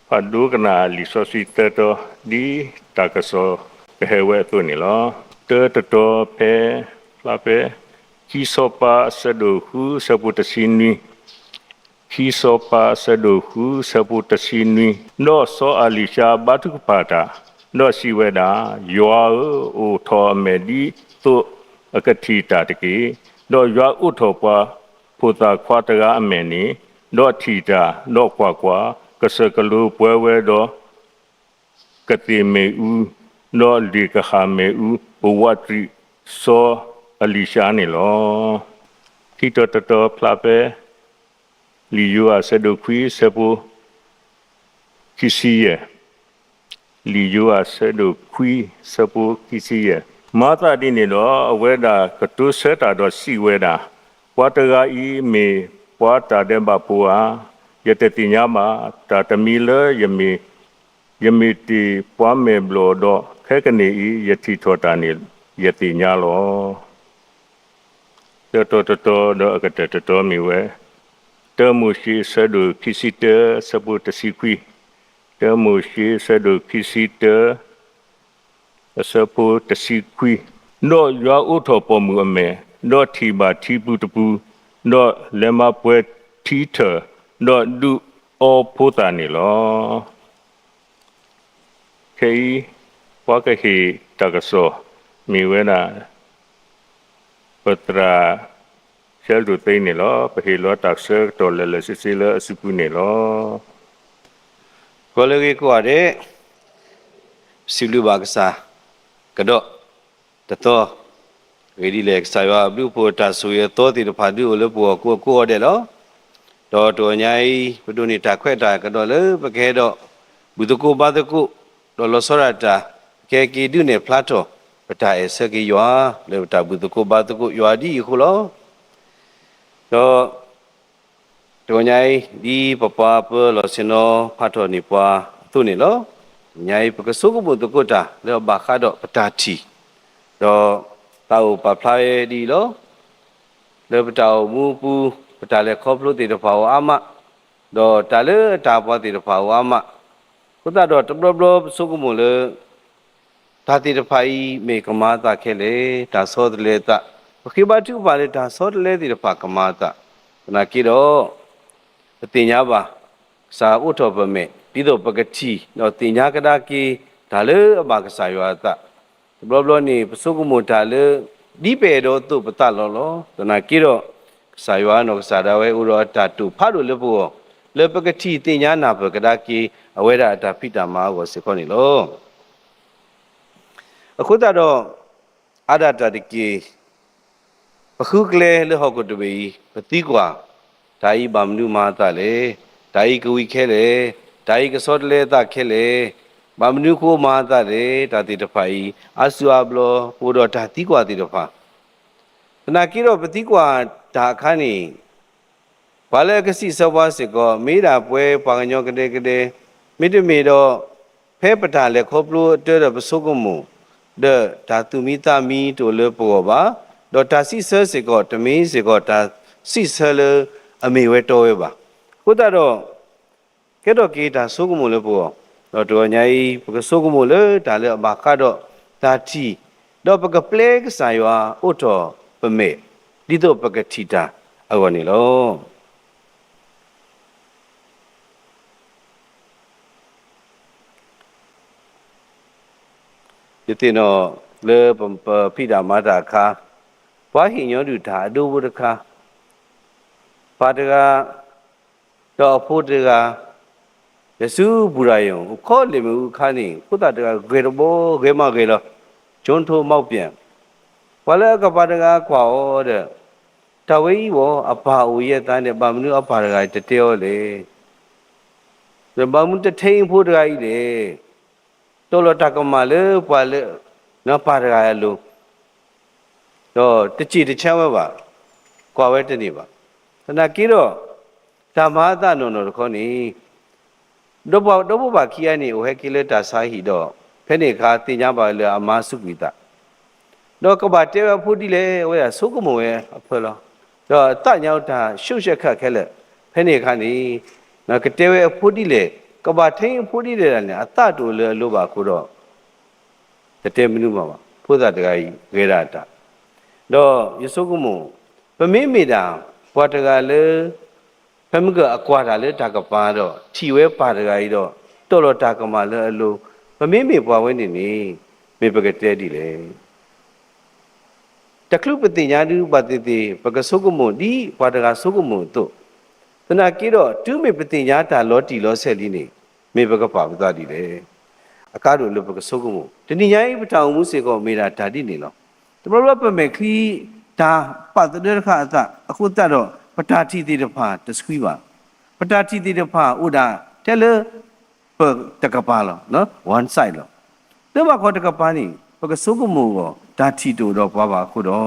ပဒိကနၣ်လံာ်စီဆှံသၢတီၤ ဒ်တၢ်ကစီၣ်ကဟဲဝဲအသိးန့ၣ်လီၤ. တၢတတီၤဖဲ ဖျါဖဲ ခံစီၤပၤအဆၢဒိၣ်ဃုဆၢဖိတဆံနွံ, ခံစီၤပၤအဆၢဒိၣ်ဃုဆၢဖိတဆံနွံ, ဒီးစီၤအလံၤၡါဘါထုကဖၣ်တၢ်, ဒီးစံးဝဲဒၣ်, ယွၤဧၢ, အိးထီၣ်အမဲာ်ဒ်သိးအကထံၣ်တၢ်တက့ၢ်. ဒီးယွၤအိးထီၣ်ပှၤဖိသၣ်ခွါတဂၤအမဲာ်န့ၣ်, ဒီးထံၣ်တၢ်, ဒီးကွၢ်ကွၢ်, ကစၢၢ်ကလိၤပှဲၤဝဲဒီး ကသ့ၣ်မ့ၣ်အူ, ဒီးလ့ၣ်ကဟၣ်မ့ၣ်အူ ပဝးတရံးစီၤအလံၤၡါန့ၣ်လီၤ. ခံတီၤတတီၤဖျါဖဲ လံာ်ယိၤဟၣ်အဆၢဒိၣ်ခွံဆၢဖိ ခံဆံယဲၢ်, လံာ်ယိၤဟၣ်အဆၢဒိၣ်ခွံဆၢဖိခံဆံယဲၢ်, မၤသးဒ်န့ၣ်ဒီး အဝဲဒၣ်ကတိၤဆၢတၢ်ဒီးစံးဝဲဒၣ်, ပှၤတဂၤအံၤမ့ၢ်ပှၤတၢ်ဒဲးဘးဖိဧါ. ယတသ့ၣ်ညါဘၣ်, တၢ်တမံၤလၢ ယမ့ၢ်တ့ၢ်ပှၤမဲာ်ဘျီၣ်ဒီး ခဲကနံၣ်အံၤ ယထံၣ်ထီၣ်တၢ်န့ၣ် ယသ့ၣ်ညါလီၤ. တၢတီၤတတီၤဒီးအကတၢၢ်တတီၤမ့ၢ်ဝဲ တၢမိၤၡ့အဆၢဒိၣ်ခံဆံတၢ အဆၢဖိတဆံခွံ, တၢမိၤၡ့အဆၢဒိၣ်ခံဆံတၢ အဆၢဖိတဆံခွံ, ဒီးယွၤအိးထီၣ်ပိာ်မုၣ်အမဲာ်, ဒီးထံၣ်ဘၣ်ထံပူၤတပူၤ, ဒီးလဲၤမၤပှဲၤထံထၢၣ်, ဒီးဒုးအီဖိသၣ်န့ၣ်လီၤ. ခဲအံၤ ပှၤကဟ့ၣ်တၢ်ကစီၣ် မ့ၢ်ဝဲဒၣ် ပသရၣ် ဆဲးဒိၣ်သ့န့ၣ်လီၤ. ပဟ့ၣ်လီၤတၢ်ဆၢကတီၢ်လၢာ်လၢာ်ဆ့ဆ့လၢအစုပူၤန့ၣ်လီၤ. ကီၢ်လၢအဂ့ၤကိးဂၤဒဲး, ပစံးဘျုးဘၣ်ကစၢ် ကဒီးတသီ, အဂ့ၢ်ဒ်လဲၣ် ကစၢ်ယွၤအဘျုးအဖှိၣ်တၢ်ဆိၣ်ဂ့ၤအသီသ့ၣ်တဖၣ်ဒုးအိၣ်လၢပဂီၢ်ကိးဂၤဒဲးလီၤ. ဒီးတဂီၤညါအံၤ ပဒိးန့ၢ်တၢ်ခွဲးတၢ်ကဒီးလၢပကဟဲဒီး ဘူၣ်သကိးဘါသကိး, ဒီးလီၤဆီဒၣ်တၢ် ပကဟဲက့ၤဒုးနဲၣ်ဖျါထီၣ် ပတၢ်အဲၣ်ဆၢက့ၤယွၤ လၢပတၢ်ဘူၣ်သကိးဘါသကိးယွၤဒ်အံၤအဃိလီၤ. ဒီး တဂီၤညါအံၤ ဒ်ပပှၤပၢၤလီၢ်ဆ့ၣ်နီၤဖးထီၣ်န့ၢ်ပှၤအသိးန့ၣ်လီၤ. တဂီၤညါအံၤ ပကဆိကမိၣ်သကိးတၢ်လၢအဘၣ်ဃးဒီးပတၢ်ထံၣ်, ဒီးသးအိၣ်ပာ်ဖျါဝဲဒ်အံၤလီၤ. လၢပတၢ်အိၣ်မူအပူၤ ပတၢ်လဲၤခီဖျိသ့ၣ်တဖၣ်အိၣ်အါမး, ဒီးတၢ်လၢအတၢ်ပှၤသ့ၣ်တဖၣ်အိၣ်အါမး, အဃိသတးဒီးတဘျီဘျီပဆိကမိၣ်လၢ တၢ်သ့ၣ်တဖၣ်အံၤမ့ၢ်ကမၤအသးခဲလၢာ်, တၢ်ဆီတလဲအသး, ပဃ့ဘါထုကဖၣ်လၢတၢ်ဆီတလဲသ့ၣ်တဖၣ်ကမၤအသး, သနာ်က့ဒီး ပသ့ၣ်ညါဘၣ် ကစၢ်အိးထီၣ်ပမဲာ် ဒ်သိးပကထံၣ် ဒီးသ့ၣ်ညါကဒါက့ၤ တၢ်လၢအဘၣ်ကစၢ်ယွၤအသး, တဘျီဘျီန့ၣ် ပဆိကမိၣ်တၢ်လၢ ဒ်ပအဲၣ်ဒိးအသိးပသးလီၤလီၤ. သနာ်က့ဒီး ကစၢ်ယွၤနီၢ်ကစၢ်ဒၣ်ဝဲအိၣ်ဒီးအတၢ်တိာ်ဖးဒိၣ်လၢပဂီၢ် လၢပကထံၣ်သ့ၣ်ညါနၢ်ပၢၢ်ကဒါက့ၤ အဝဲဒၣ်အတၢ်ဖံးတၢ်မၤအဂီၢ်စ့ၢ်ကီးန့ၣ်လီၤ. အဃိသတးဒီး အါဒၣ်တၢ်တက့ၢ် ပဃုကျဲလၢဟီၣ်ခိၣ်တဘ့ၣ်အံၤ ပသံကွၢ်, တၢ်အံၤဘၣ်မနုၤမၤအသးလဲၣ်, တၢ်အံၤကဝံၤခဲလၢာ်, တၢ်အံၤကဆီတလဲအသးခဲလၢာ်, ဘၣ်မနုၤဃိမၤအသးလဲၣ်, တၢ်သ့ၣ်တဖၣ်အံၤ အါစုအါဘျီ ပအိၣ်ဒီးတၢ်သံကွၢ်သ့ၣ်တဖၣ်, သနာ်က့ဒီးပသံကွၢ်တၢ်အခါန့ၣ် ပှၤလၢအကစံးဆၢပှၤစ့ၢ်ကီး မ့ၢ်ဒၣ်ပှၤကညီကဒဲကဒဲ, မ့တမ့ၢ်ဒီး ဖဲပတၢ်လဲၤခီဖျိအတၢ်ဒီးပဆိကမိၣ်, ဒီးတၢ်သူၣ်မံသးမံတအိၣ်လၢပဂီၢ်ဘၣ်, ဒီးတၢ်စံးဆၢစ့ၢ်ကီး တမ့ၢ်စ့ၢ်ကီးတၢ်စံးဆၢလၢအမ့ၢ်ဝဲတီဝဲဘၣ်. အဃိသတးဒီး ကဲထီၣ်က့ၤတၢ်ဆိကမိၣ်လၢပဂီၢ်, ဒီးတဂီၤညါအံၤ ပကဆိကမိၣ်လၢတၢ်လၢအဘၣ်ဃးဒီးတၢ်ထံၣ်, ဒီးပကပျဲကစၢ်ယွၤအိးထီၣ်ပမဲာ် ဒ်သိးပကထံၣ်တၢ်အဂီၢ်န့ၣ်လီၤ. ယသ့ၣ်နီၣ်လၢပဖံးတၢ်မၤတၢ်အခါ, ပှၤဟ့ၣ်ညီဒုၣ်တၢ်အဒိဖိတခါ, ပၢ်တဂၤ ဒီးအဖိတဂၤ လဲၤဆူဘူရၤယိၣ် အိၣ်ခိးလ့ၣ်မ့ၣ်အူအခါန့ၣ် ဖိသၣ်တဂၤဂဲၤတဘီ ဂဲၤမးဂဲၤလီၤ ကၠိထိမီပၠၣ်, ပှၤလၢအကပၤတဂၤကွၢ်အီၤဒီး တၢ်ဝဲအံၤဝဲ အပၢ်အိၣ်ယဲၢ်သးန့ၣ် ဘၣ်မနုၤအပၢ်တဂၤတတဲအီၤလဲၣ်, ဒီးဘၣ်မနုၤတထဲအံၤဖိတဂၤအံၤလဲၣ်, တီလီၤတၢ်ကမၣ်လၢပှၤလၢ ပၢ်တဂၤအလိၤ ဒီးတစံၣ်တဆၢဝဲဘၣ်, ကွၢ်ဝဲတန့ၢ်ဘၣ်. သနာ်က့ဒီး တၢ်မၤအသးနီၢ်နီၢ်တခီန့ၣ် ဒီးပှၤဒီဖိပၢ်ခံဂၤန့ၣ် အိၣ်ဟဲက့ၤလၢတၢ်ဆါဟံၣ်ဒီး ဖဲန့ၣ်အခါသ့ၣ်ညါဘၣ်လၢအမါစူးကွံာ်သး, ဒီးကဘၣ်တဲဝဲအဖိဒ်လဲၣ် အဝဲဒၣ်ဆိကမိၣ်ဝဲအဖၢလီၤ. ဒီးသးညါအိၣ်တၢ်ရှုံးရှဲခၢၣ်ခဲလၢာ်, ဖဲန့ၣ်အခါန့ၣ် ကတဲဝဲအဖိဒ်လဲၣ်, က ကဘၣ်ထံအဖိဒ်လဲၣ်ဒၣ်န့ၣ် အသးတအိၣ်လၢအလိၤဘၣ်အဃိဒီး တတဲမနုၤမးဘၣ်. ဖိသၣ်တဂၤအံၤဂဲၤဒၣ်တၢ်, ဒီးယဆိကမိၣ် ပမ့မ့ၢ်ဒၣ် ပှၤတဂၤလၢ ဖဲမ့ၢ်ကအကွၢ်တၢ်လၢတၢ်ကပၤဒီး ထံၣ်ဝဲပၢ်တဂၤအံၤဒီး တီၢ်လီၤတၢ်ကမၣ်လၢအလိၤ, ပမ့မ့ၢ်ပှၤဝဲန့ၣ်န့ၣ် မ့ၢ်ပကတဲဒ်လဲၣ်. တချုးပသ့ၣ်ညါဒုးဘၣ်သ့ၣ်သ့ၣ် ပကဆိကမိၣ်ဒ်ပှၤတဂၤဆိကမိၣ်အသိး, သနာ်က့ဒီး တုၤမ့ၢ်ပသ့ၣ်ညါတၢ်လီၤတံၢ်လီၤဆဲးလံန့ၣ် မ့ၢ်ပကပာ်ပသးဒ်လဲၣ်. အကါဒိၣ်လၢပကဆိကမိၣ် တနံၤညါအံၤ ပတၢ်အိၣ်မူစ့ၢ်ကီးမ့ၢ်ဒၣ်တၢ်ဒ်န့ၣ်လီၤ. တဘျီဘျီပမဲာ်ချံ တၢ်ပာ်သဒၢတခါအသး အဃိသတးဒီး ပတၢ်ထံၣ်သ့ၣ်တဖၣ်တဆှံဘၣ်. ပတၢ်ထံၣ်သ့ၣ်တဖၣ်အိၣ်ဒၣ်ထဲလၢ ပတကပၤလီၤ, one side လီၤ. လၢဘၣ်ဃီတကပၤန့ၣ် ပကဆိကမိၣ်အဂီၢ် တၢ်ထံၣ်တအိၣ်ဒီးပှၤဘၣ်အဃိဒီး,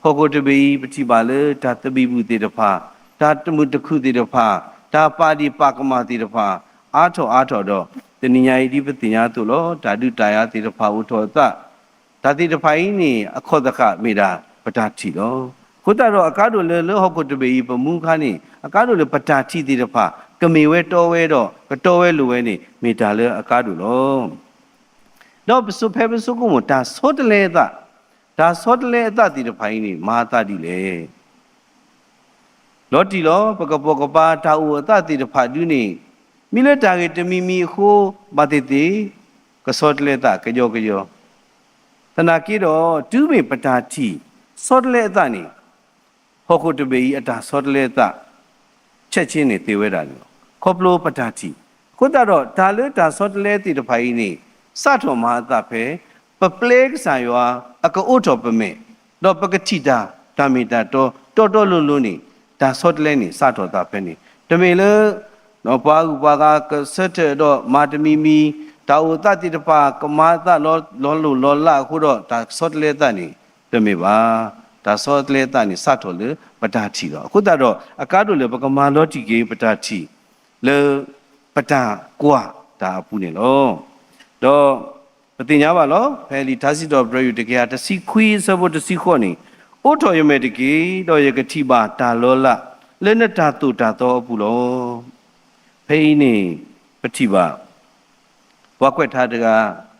ဟီၣ်ခိၣ်တဘ့ၣ်အံၤ ပထံၣ်ဘၣ်လၢတၢ်သဘံၣ်ဘုၣ်သ့ၣ်တဖၣ်, တၢ်တမုာ်တခုၣ်သ့ၣ်တဖၣ်, တၢ်ပာ်ဒ့ၣ်ပာ်ကမၣ်သ့ၣ်တဖၣ် အါထီၣ်အါထီၣ်ဒီး တနံၤညါအံၤဒ်ပသ့ၣ်ညါအသိးလီၤ. တၢ်ဒုးတၢ်ယၤသ့ၣ်တဖၣ်အိၣ်ထီၣ်အသး တၢ်သ့ၣ်တဖၣ်အံၤန့ၣ် အခီၣ်သဃာ်မ့ၢ်ဒၣ်ပတၢ်ထံၣ်လီၤ. အဃိသတးဒီး အကါဒိၣ်လၢ လၢဟီၣ်ခိၣ်တဘ့ၣ်အံၤပမူအခါန့ၣ် အကါဒိၣ်လၢပတၢ်ထံၣ်သ့ၣ်တဖၣ် ကမ့ၢ်ဝဲတီဝဲဒီး ကတီဝဲလိၤဝဲန့ၣ် မ့ၢ်တၢ်လၢအကါဒိၣ်လီၤ. ဒီးပစိၤဖဲပဆိကမိၣ် တၢ်ဆီတလဲအသး, တၢ်ဆီတလဲအသးသ့ၣ်တဖၣ်အံၤန့ၣ် မၤအသးဒ်လဲၣ်. လီၤတံၢ်လီၤ ပကပိာ်ကပၤတၢ်အိၣ်အသးသ့ၣ်တဖၣ်ဒုန့ၣ် မ့ၢ်လၢတၢ်ဂ့ၢ်တမံၤမံၤအဃိ ဘၣ်သ့ၣ်သ့ၣ် ကဆီတလဲသးကယီကယီ, သနာ်က့ဒီး တုၤမ့ၢ်ပတၢ်ထံၣ် ဆီတလဲအသးန့ၣ် ဟီၣ်ခိၣ်တဘ့ၣ်အံၤအတၢ်ဆီတလဲအသး ဆဲးဆ့န့ၣ်သ့ဝဲဒၣ်န့ၣ်လီၤ. ခီဖျိပတၢ်ထံၣ်, အဃိသတးဒီး တၢ်လၢတၢ်ဆီတလဲသ့ၣ်တဖၣ်အံၤန့ၣ် စးထီၣ်မၤအသးဖဲ ပပျဲကစၢ်ယွၤအကအိးထီၣ်ပမဲာ်, ဒီးပကထံၣ်တၢ် တၢ်မ့ၢ်တၢ်တီ တီတီလိၤလိၤန့ၣ် တၢ်ဆီတလဲန့ၣ် စးထီၣ်သးဖဲန့ၣ်, တမ့ၢ်လၢ ပှၤဂုၤပှၤဂၤကဆၢထၢၣ်ဒီးမၤတမံၤမံၤ, တၢ်အိၣ်သးသ့ၣ်တဖၣ် ကမၤအသးလီၤလိၤလီၤလးအဃိဒီး တၢ်ဆီတလဲသးန့ၣ် တမ့ၢ်ဘၣ်. တၢ်ဆီတလဲသးန့ၣ် စးထီၣ်လၢပတၢ်ထံၣ်လီၤ. အဃိသတးဒီး အကါဒိၣ်လၢပကမၤလီၤတံၢ်က့ၤပတၢ်ထံၣ် လၢပတၢ်ကွၢ်တၢ်အပူၤန့ၣ်လီၤ. ဒီးပသ့ၣ်ညါဘၣ်လီၤ, ဖဲလံာ်ထါစံးထီၣ်ပတြၢၤ ယုၢ်တကယၤတဆံခွံ အဆၢဖိတဆံဃိးန့ၣ်, အိးထီၣ်ယမဲာ်တက့ၢ်, ဒီးယကထံၣ်ဘၣ်တၢ်လီၤလး လၢနတၢ်သိၣ်တၢ်သီအပူၤလီၤ. ဖဲအံၤန့ၣ် ပထံၣ်ဘၣ် ပှၤကွဲးထါတဂၤ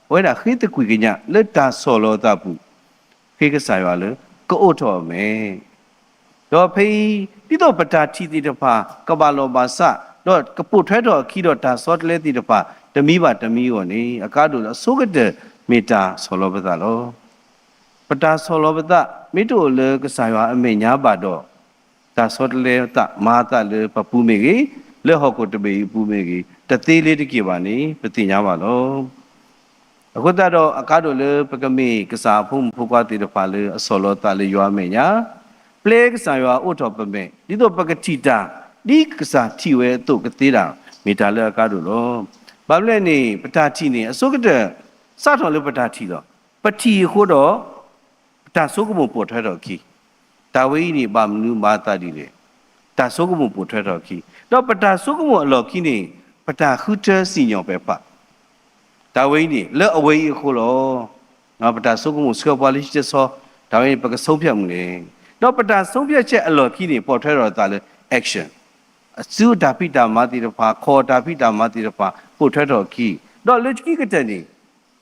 အဝဲဒၣ်ဃ့သကွံာ်ကညးလၢတၢ်ဆီၣ်လီၤအသးပူၤ ဃ့ကစၢ်ယွၤလၢ ကအိးထီၣ်အမဲာ်, ဒီးဖဲအံၤ ဒ်သိးပတၢ်ထံၣ်သ့ၣ်တဖၣ် ကဘၣ်လီၢ်ဘၣ်စး ဒီးကပိာ်ထွဲထီၣ်အခံဒီးတၢ်ဆီတလဲသ့ၣ်တဖၣ် တမံၤဘၣ်တမံၤအဂီၢ်န့ၣ် အကါဒိၣ်လၢအဆိကတၢၢ်မ့ၢ်တၢ်ဆီၣ်လီၤပသးလီၤ. ပတၢ်ဆီၣ်လီၤပသး မ့ၢ်တအိၣ်လၢကစၢ်ယွၤအမဲာ်ညါဘၣ်ဒီး တၢ်ဆီတလဲသးမၤအသးလၢပပူၤမ့ၢ်ဂ့ၤ, လၢဟီၣ်ခိၣ်တဘ့ၣ်အံၤအပူၤမ့ၢ်ဂ့ၤ, တသ့လၢတက့ၢ်ဘၣ်န့ၣ် ပသ့ၣ်ညါဘၣ်လီၤ. အဃိသတးဒီး အကါဒိၣ်လၢပကမ့ၢ်ကစၢ်အဖိမုၣ်ဖိခွါသ့ၣ်တဖၣ်လၢအဆီၣ်လီၤသးလၢယွၤအမဲာ်ညါ, ပျဲကစၢ်ယွၤအိးထီၣ်ပမဲာ် ဒ်သိးပကထံၣ်တၢ် ဒ်ကစၢ်ထံၣ်ဝဲအသိးကသ့ဒၣ် မ့ၢ်တၢ်လၢအကါဒိၣ်လီၤ. ဘၣ်မနုၤလဲၣ်န့ၣ် ပတၢ်ထံၣ်န့ၣ် အဆိကတၢၢ် စးထီၣ်လၢပတၢ်ထံၣ်လီၤ. ပထံၣ်အဃိဒီး ပတၢ်ဆိကမိၣ်ပိာ်ထွဲထီၣ်အခံ, တၢ်ဝဲအံၤန့ၣ် ဘၣ်မနုၤမၤအသးဒ်လဲၣ်, တၢ်ဆိကမိၣ်ပိာ်ထွဲထီၣ်အခံ, ဒီးပတၢ်ဆိကမိၣ်အလီၢ်ခံန့ၣ် ပတၢ်ဃုထၢစံၣ်ညီၣ်ပဲာ်ဖး, တၢ်ဝဲအံၤန့ၣ် လၢအဝဲအံၤအဃိလီၤ. ပတၢ်ဆိကမိၣ်ဆှၢပှၤလၢဟံၣ်တဆီ, တၢ်ဝဲန့ၣ် ပကဆုံးဖြတ်မနုၤလဲၣ်, ဒီးပတၢ်ဆုံးဖြတ်ချက်အလီၢ်ခံန့ၣ် ပိာ်ထွဲထီၣ်အသးလၢ action, အစုအတၢ်ဖံးတၢ်မၤသ့ၣ်တဖၣ်, ခိးတၢ်ဖံးတၢ်မၤသ့ၣ်တဖၣ် ပိာ်ထွဲထီၣ်အခံ, ဒီးလၢခံကတၢၢ်န့ၣ်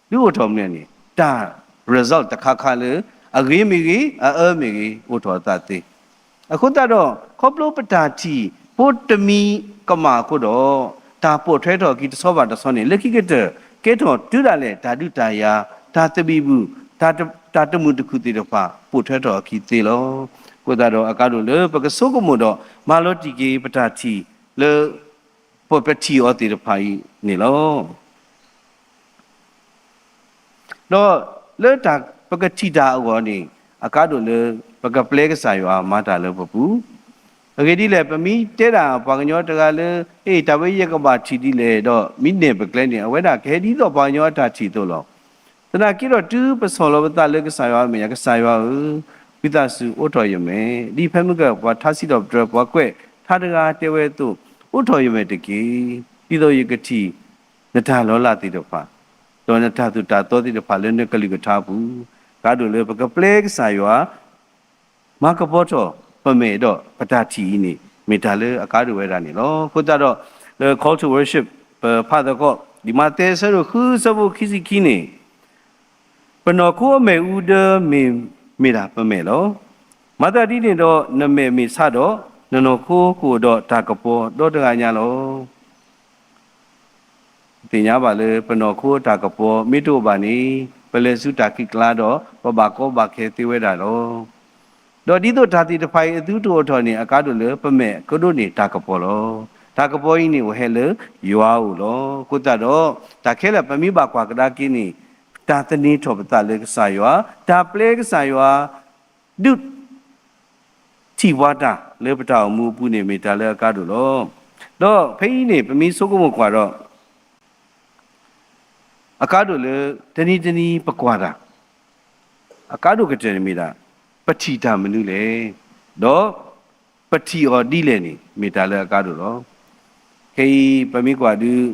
ဒုးအိၣ်ထီၣ်မနုၤန့ၣ် တၢ် result တခါခါလၢ အဂ့ၤမ့ၢ်ဂ့ၤ အအၢမ့ၢ်ဂ့ၤ အိၣ်ထီၣ်အသးသ့. အဃိသတးဒီး ခီဖျိပတၢ်ထံၣ်ဖိတမံၤကမၣ်အဃိဒီး တၢ်ပိာ်ထွဲထီၣ်အခံတဆီဘၣ်တဆီန့ၣ် လၢခံကတၢၢ် ကဲထီၣ်တုၤဒၣ်လဲာ် တၢ်ဒုးတၢ်ယၤ, တၢ်သဘံၣ်ဘုၣ်, တၢ်တ- တၢ်တမုာ်တခုၣ်သ့ၣ်တဖၣ် ပိာ်ထွဲထီၣ်အခံသ့လီၤ. အဃိသတးဒီး အကါဒိၣ်လၢပကဆိကမိၣ်ဒီး မၤလီၤတံၢ်က့ၤပတၢ်ထံၣ်လၢ ပ- ပထံၣ်အီၤသ့ၣ်တဖၣ်အံၤန့ၣ်လီၤ. ဒီးလၢတၢ်- ပကထံၣ်တၢ်အဂီၢ်န့ၣ် အကါဒိၣ်လၢ ပကပျဲကစၢ်ယွၤမၤတၢ်လၢပပူၤ, အဂ့ၢ်ဒ်လဲၣ် ပမ့ၢ်တဲဒၣ်ပှၤကညီတဂၤလၢ အ့ တၢ်ဝဲယကဘၣ်ထံၣ်ဒ်လဲၣ်ဒီး မ့ၢ်နဲၣ်ပကျဲန့ၣ် အဝဲဒၣ်ကဟဲဒ်သိးပှၤကညီအတၢ်ထံၣ်အသိးလီၤ. သနာ်က့ဒီး တုၤပဆီၣ်လီၤပသးလၢကစၢ်ယွၤအမဲာ်ညါ ကစၢ်ယွၤဧၢ, ဝံသးစူၤအိးထီၣ်ယမဲာ်, ဒ်ဖဲမုၢ်ကၢၢ်ပှၤထါစံးထီၣ်ပတြၢၤပှၤကွဲးထါတဂၤတဲဝဲအသိး, အိးထီၣ်ယမဲာ်တက့ၢ်, ဒ်သိးယကထံၣ် နတၢ်လီၤလးသ့ၣ်တဖၣ်, ဒီးနတၢ်သိၣ်တၢ်သီသ့ၣ်တဖၣ်လၢနကလုၢ်ကထါအပူၤ, ကါဒိၣ်လၢပကပျဲကစၢ်ယွၤ မၤကပီၤထီၣ်ပမဲာ်ဒီးပတၢ်ထံၣ်အံၤန့ၣ် မ့ၢ်တၢ်လၢအကါဒိၣ်ဝဲဒၣ်န့ၣ်လီၤ. အဃိသတးဒီး လၢ call to worship ပဖးသကိး လံာ်မးသဲအဆၢဒိၣ်ဃုအဆၢဖိခံဆံခံန့ၣ်, ပနီၢ်ခိအမဲာ်အူဒၢမ့ၢ် မ့ၢ်ဒၣ်ပမဲာ်လီၤ. မၤသးဒ်န့ၣ်ဒီး နမဲာ်မ့ၢ်ဆါဒီး, နနီၢ်ခိကအိၣ်ဒီးတၢ်ကပီၤဒီတဂၤညါလီၤ. ပသ့ၣ်ညါဘၣ်လၢပနီၢ်ခိတၢ်ကပီၤမ့ၢ်တအိၣ်ဘၣ်န့ၣ်, ပလဲၤဆူတၢ်ခံးကျါဒီး ပဘၣ်ကီဘၣ်ခဲသ့ဝဲဒၣ်လီၤ. ဒီးဒ်သိးတၢ်သ့ၣ်တဖၣ်အံၤအသုတအိၣ်ထီၣ်န့ၣ် အကါဒိၣ်လၢပမဲာ်ကဒိးန့ၢ်တၢ်ကပီၤလီၤ. တၢ်ကပီၤအံၤန့ၣ် အိၣ်ဟဲလၢယွၤအအိၣ်လီၤ. အဃိသတးဒီး တၢ်ခဲလၢာ်ပမ့ၢ်ဘၣ်ကွၢ်ကဒါက့ၤန့ၣ်, တၢ်သန့ၤထီၣ်ပသးလၢကစၢ်ယွၤ, တၢ်ပျဲကစၢ်ယွၤ ဒုး ထံၣ်ပှၤတၢ်လၢပတၢ်အိၣ်မူအပူၤန့ၣ် မ့ၢ်တၢ်လၢအကါဒိၣ်လီၤ. ဒီးဖဲအံၤန့ၣ် ပမ့ၢ်ဆိကမိၣ်ကွၢ်ဒီး အကါဒိၣ်လၢ တနံၤတနံၤပကွၢ်တၢ် အကါဒိၣ်ကတၢၢ်န့ၣ်မ့ၢ်ဒၣ် ပထံၣ်တၢ်မနုၤလဲၣ်, ဒီးပထံၣ်အီၤဒ်လဲၣ်န့ၣ် မ့ၢ်တၢ်လၢအကါဒိၣ်လီၤ. ခဲအံၤပမ့ၢ်ကွၢ်ဒုး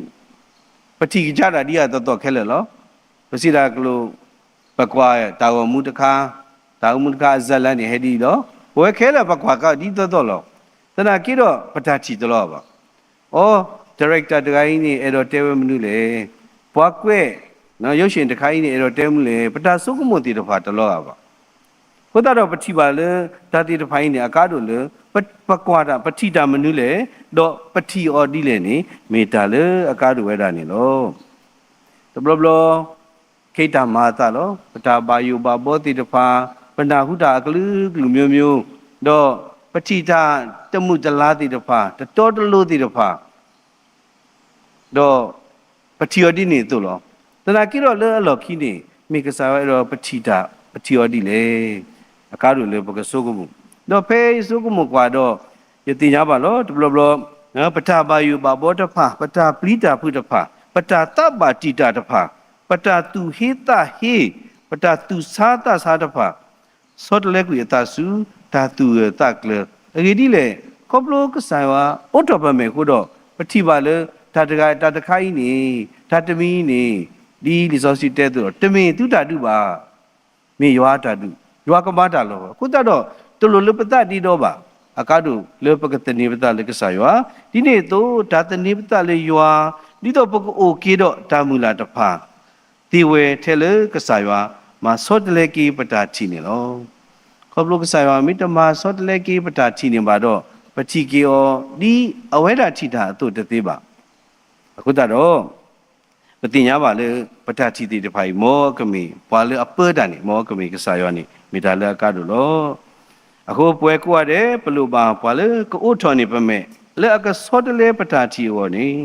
ပထံၣ်ကစၢ်ဒၣ်ဒ်အသီသီခဲလၢာ်လီၤ. ပစံးတၢ်ကလိာ်, ပကွၢ်တၢ်ဂီၤမူတခါ, တၢ်ဂီၤမူတခါအဇာတ်လမ်းန့ၣ် ဟဲဒ်အံၤလီၤ. ပဝဲခဲလၢာ်ပကွၢ်ကဒ်သိးသိးလီၤ. သနာ်က့ဒီးပတၢ်ထံၣ်တလီၤဘၣ်. အိ director တဂၤအံၤန့ၣ် အဲၣ်ဒိးတဲဝဲမနုၤလဲၣ်. ပှၤကွဲး ရုပ်ရှင် တခါအံၤန့ၣ် အဲၣ်ဒိးတဲမနုၤလဲၣ်. ပတၢ်ဆိကမိၣ်သ့ၣ်တဖၣ်တလီၤဂာ်ဘၣ်. အဃိသတးဒီးပထံၣ်ဘၣ်လၢ တၢ်သ့ၣ်တဖၣ်အံၤန့ၣ် အကါဒိၣ်လၢ ပ ပကွၢ်တၢ် ပထံၣ်တၢ်မနုၤလဲၣ်, ဒီးပထံၣ်အီၤဒ်လဲၣ်န့ၣ် မ့ၢ်တၢ်လၢအကါဒိၣ်ဝဲဒၣ်န့ၣ်လီၤ. တဘျီဘျီ ခဲအံၤတၢ်မၤအသးလီၤ. ပတၢ်ဘၣ်ယိၣ်ဘၣ်ဘီသ့ၣ်တဖၣ်, ပနၢ်ဟူတၢ်အကလုာ်ကလုာ် မျိုးမျိုး, ဒီးပထံၣ်တၢ်တမုာ်တလၤသ့ၣ်တဖၣ်, တတီတလိၤသ့ၣ်တဖၣ် ဒီးပထံၣ်အီၤဒ်န့ၣ်အသိးလီၤ. သနာ်က့ဒီးလၢအလီၢ်ခံန့ၣ် မ့ၢ်ကစၢ်ယွၤအဲၣ်ဒိးပထံၣ်တၢ် ပထံၣ်အီၤဒ်လဲၣ်. အကါဒိၣ်လၢပကဆိကမိၣ်, ဒီးဖဲယဆိကမိၣ်ကွၢ်ဒီး ယသ့ၣ်ညါဘၣ်လီၤ. တဘျီဘျီ ပတၢ်ဘၣ်ယိၣ်ဘၣ်ဘီတဖၣ်, ပတၢ်ပျံၤတၢ်ဖုးတဖၣ်, ပတၢ်သးဘၣ်တံာ်တာ်တဖၣ်, ပတၢ်သူၣ်ဟ့သးဟ့, ပတၢ်သူၣ်ဆါသးဆါတဖၣ် ဆီတလဲကွံာ်အသးဆူ တၢ်သူၣ်ဂၢၢ်သးကျၢၤ. အဂ့ၢ်ဒ်လဲၣ်, ခီဖျိကစၢ်ယွၤအိးထီၣ်ပမဲာ်အဃိဒီး ပထံၣ်ဘၣ်လၢ တၢ်တဂၤ တၢ်တခါအံၤန့ၣ်, တၢ်တမံၤအံၤန့ၣ်, ဒ်လံာ်စီဆှံတဲအသိးဒီး တမ့ၢ်သုတၢ်ဒုးဘၣ်, မ့ၢ်ယွၤအတၢ်ဒုး, ယွၤကမၤတၢ်လီၤ. အဃိသတးဒီး တလိၣ်လၢပသးဒ့ဒီဘၣ်, အကါဒိၣ်လၢပကသန့ၤပသးလၢကစၢ်ယွၤ, ဒ်န့ၣ်အသိး တၢ်သန့ၤပသးလၢယွၤ ဒ်သိးပကအိၣ်က့ၤဒီးတၢ်မုၢ်လၢ်တဖၣ် သ့ဝဲထဲလၢကစၢ်ယွၤ မၤဆီတလဲက့ၤပတၢ်ထံၣ်န့ၣ်လီၤ. ခီဖျိကစၢ်ယွၤမ့ၢ်တမၤဆီတလဲက့ၤပတၢ်ထံၣ်န့ၣ်ဘၣ်ဒီး ပထံၣ်က့ၤအီၤဒ်အဝဲဒၣ်ထံၣ်တၢ်အသိးတသ့ဘၣ်. အဃိသတးဒီး ပသ့ၣ်ညါဘၣ်လၢ ပတၢ်ထံၣ်သ့ၣ်တဖၣ်အံၤ မ်အကမ့ၢ် ပှၤလၢအပၢတၢ်န့ၣ် မ်အကမ့ၢ်ကစၢ်ယွၤန့ၣ် မ့ၢ်တၢ်လၢအကါဒိၣ်လီၤ. အဃိပဝဲကိးဂၤဒဲး ပလိၣ်ဘၣ်ပှၤလၢကအိးထီၣ်န့ၢ်ပမဲာ် လၢအကဆီတလဲပတၢ်ထံၣ်အဂီၢ်န့ၣ်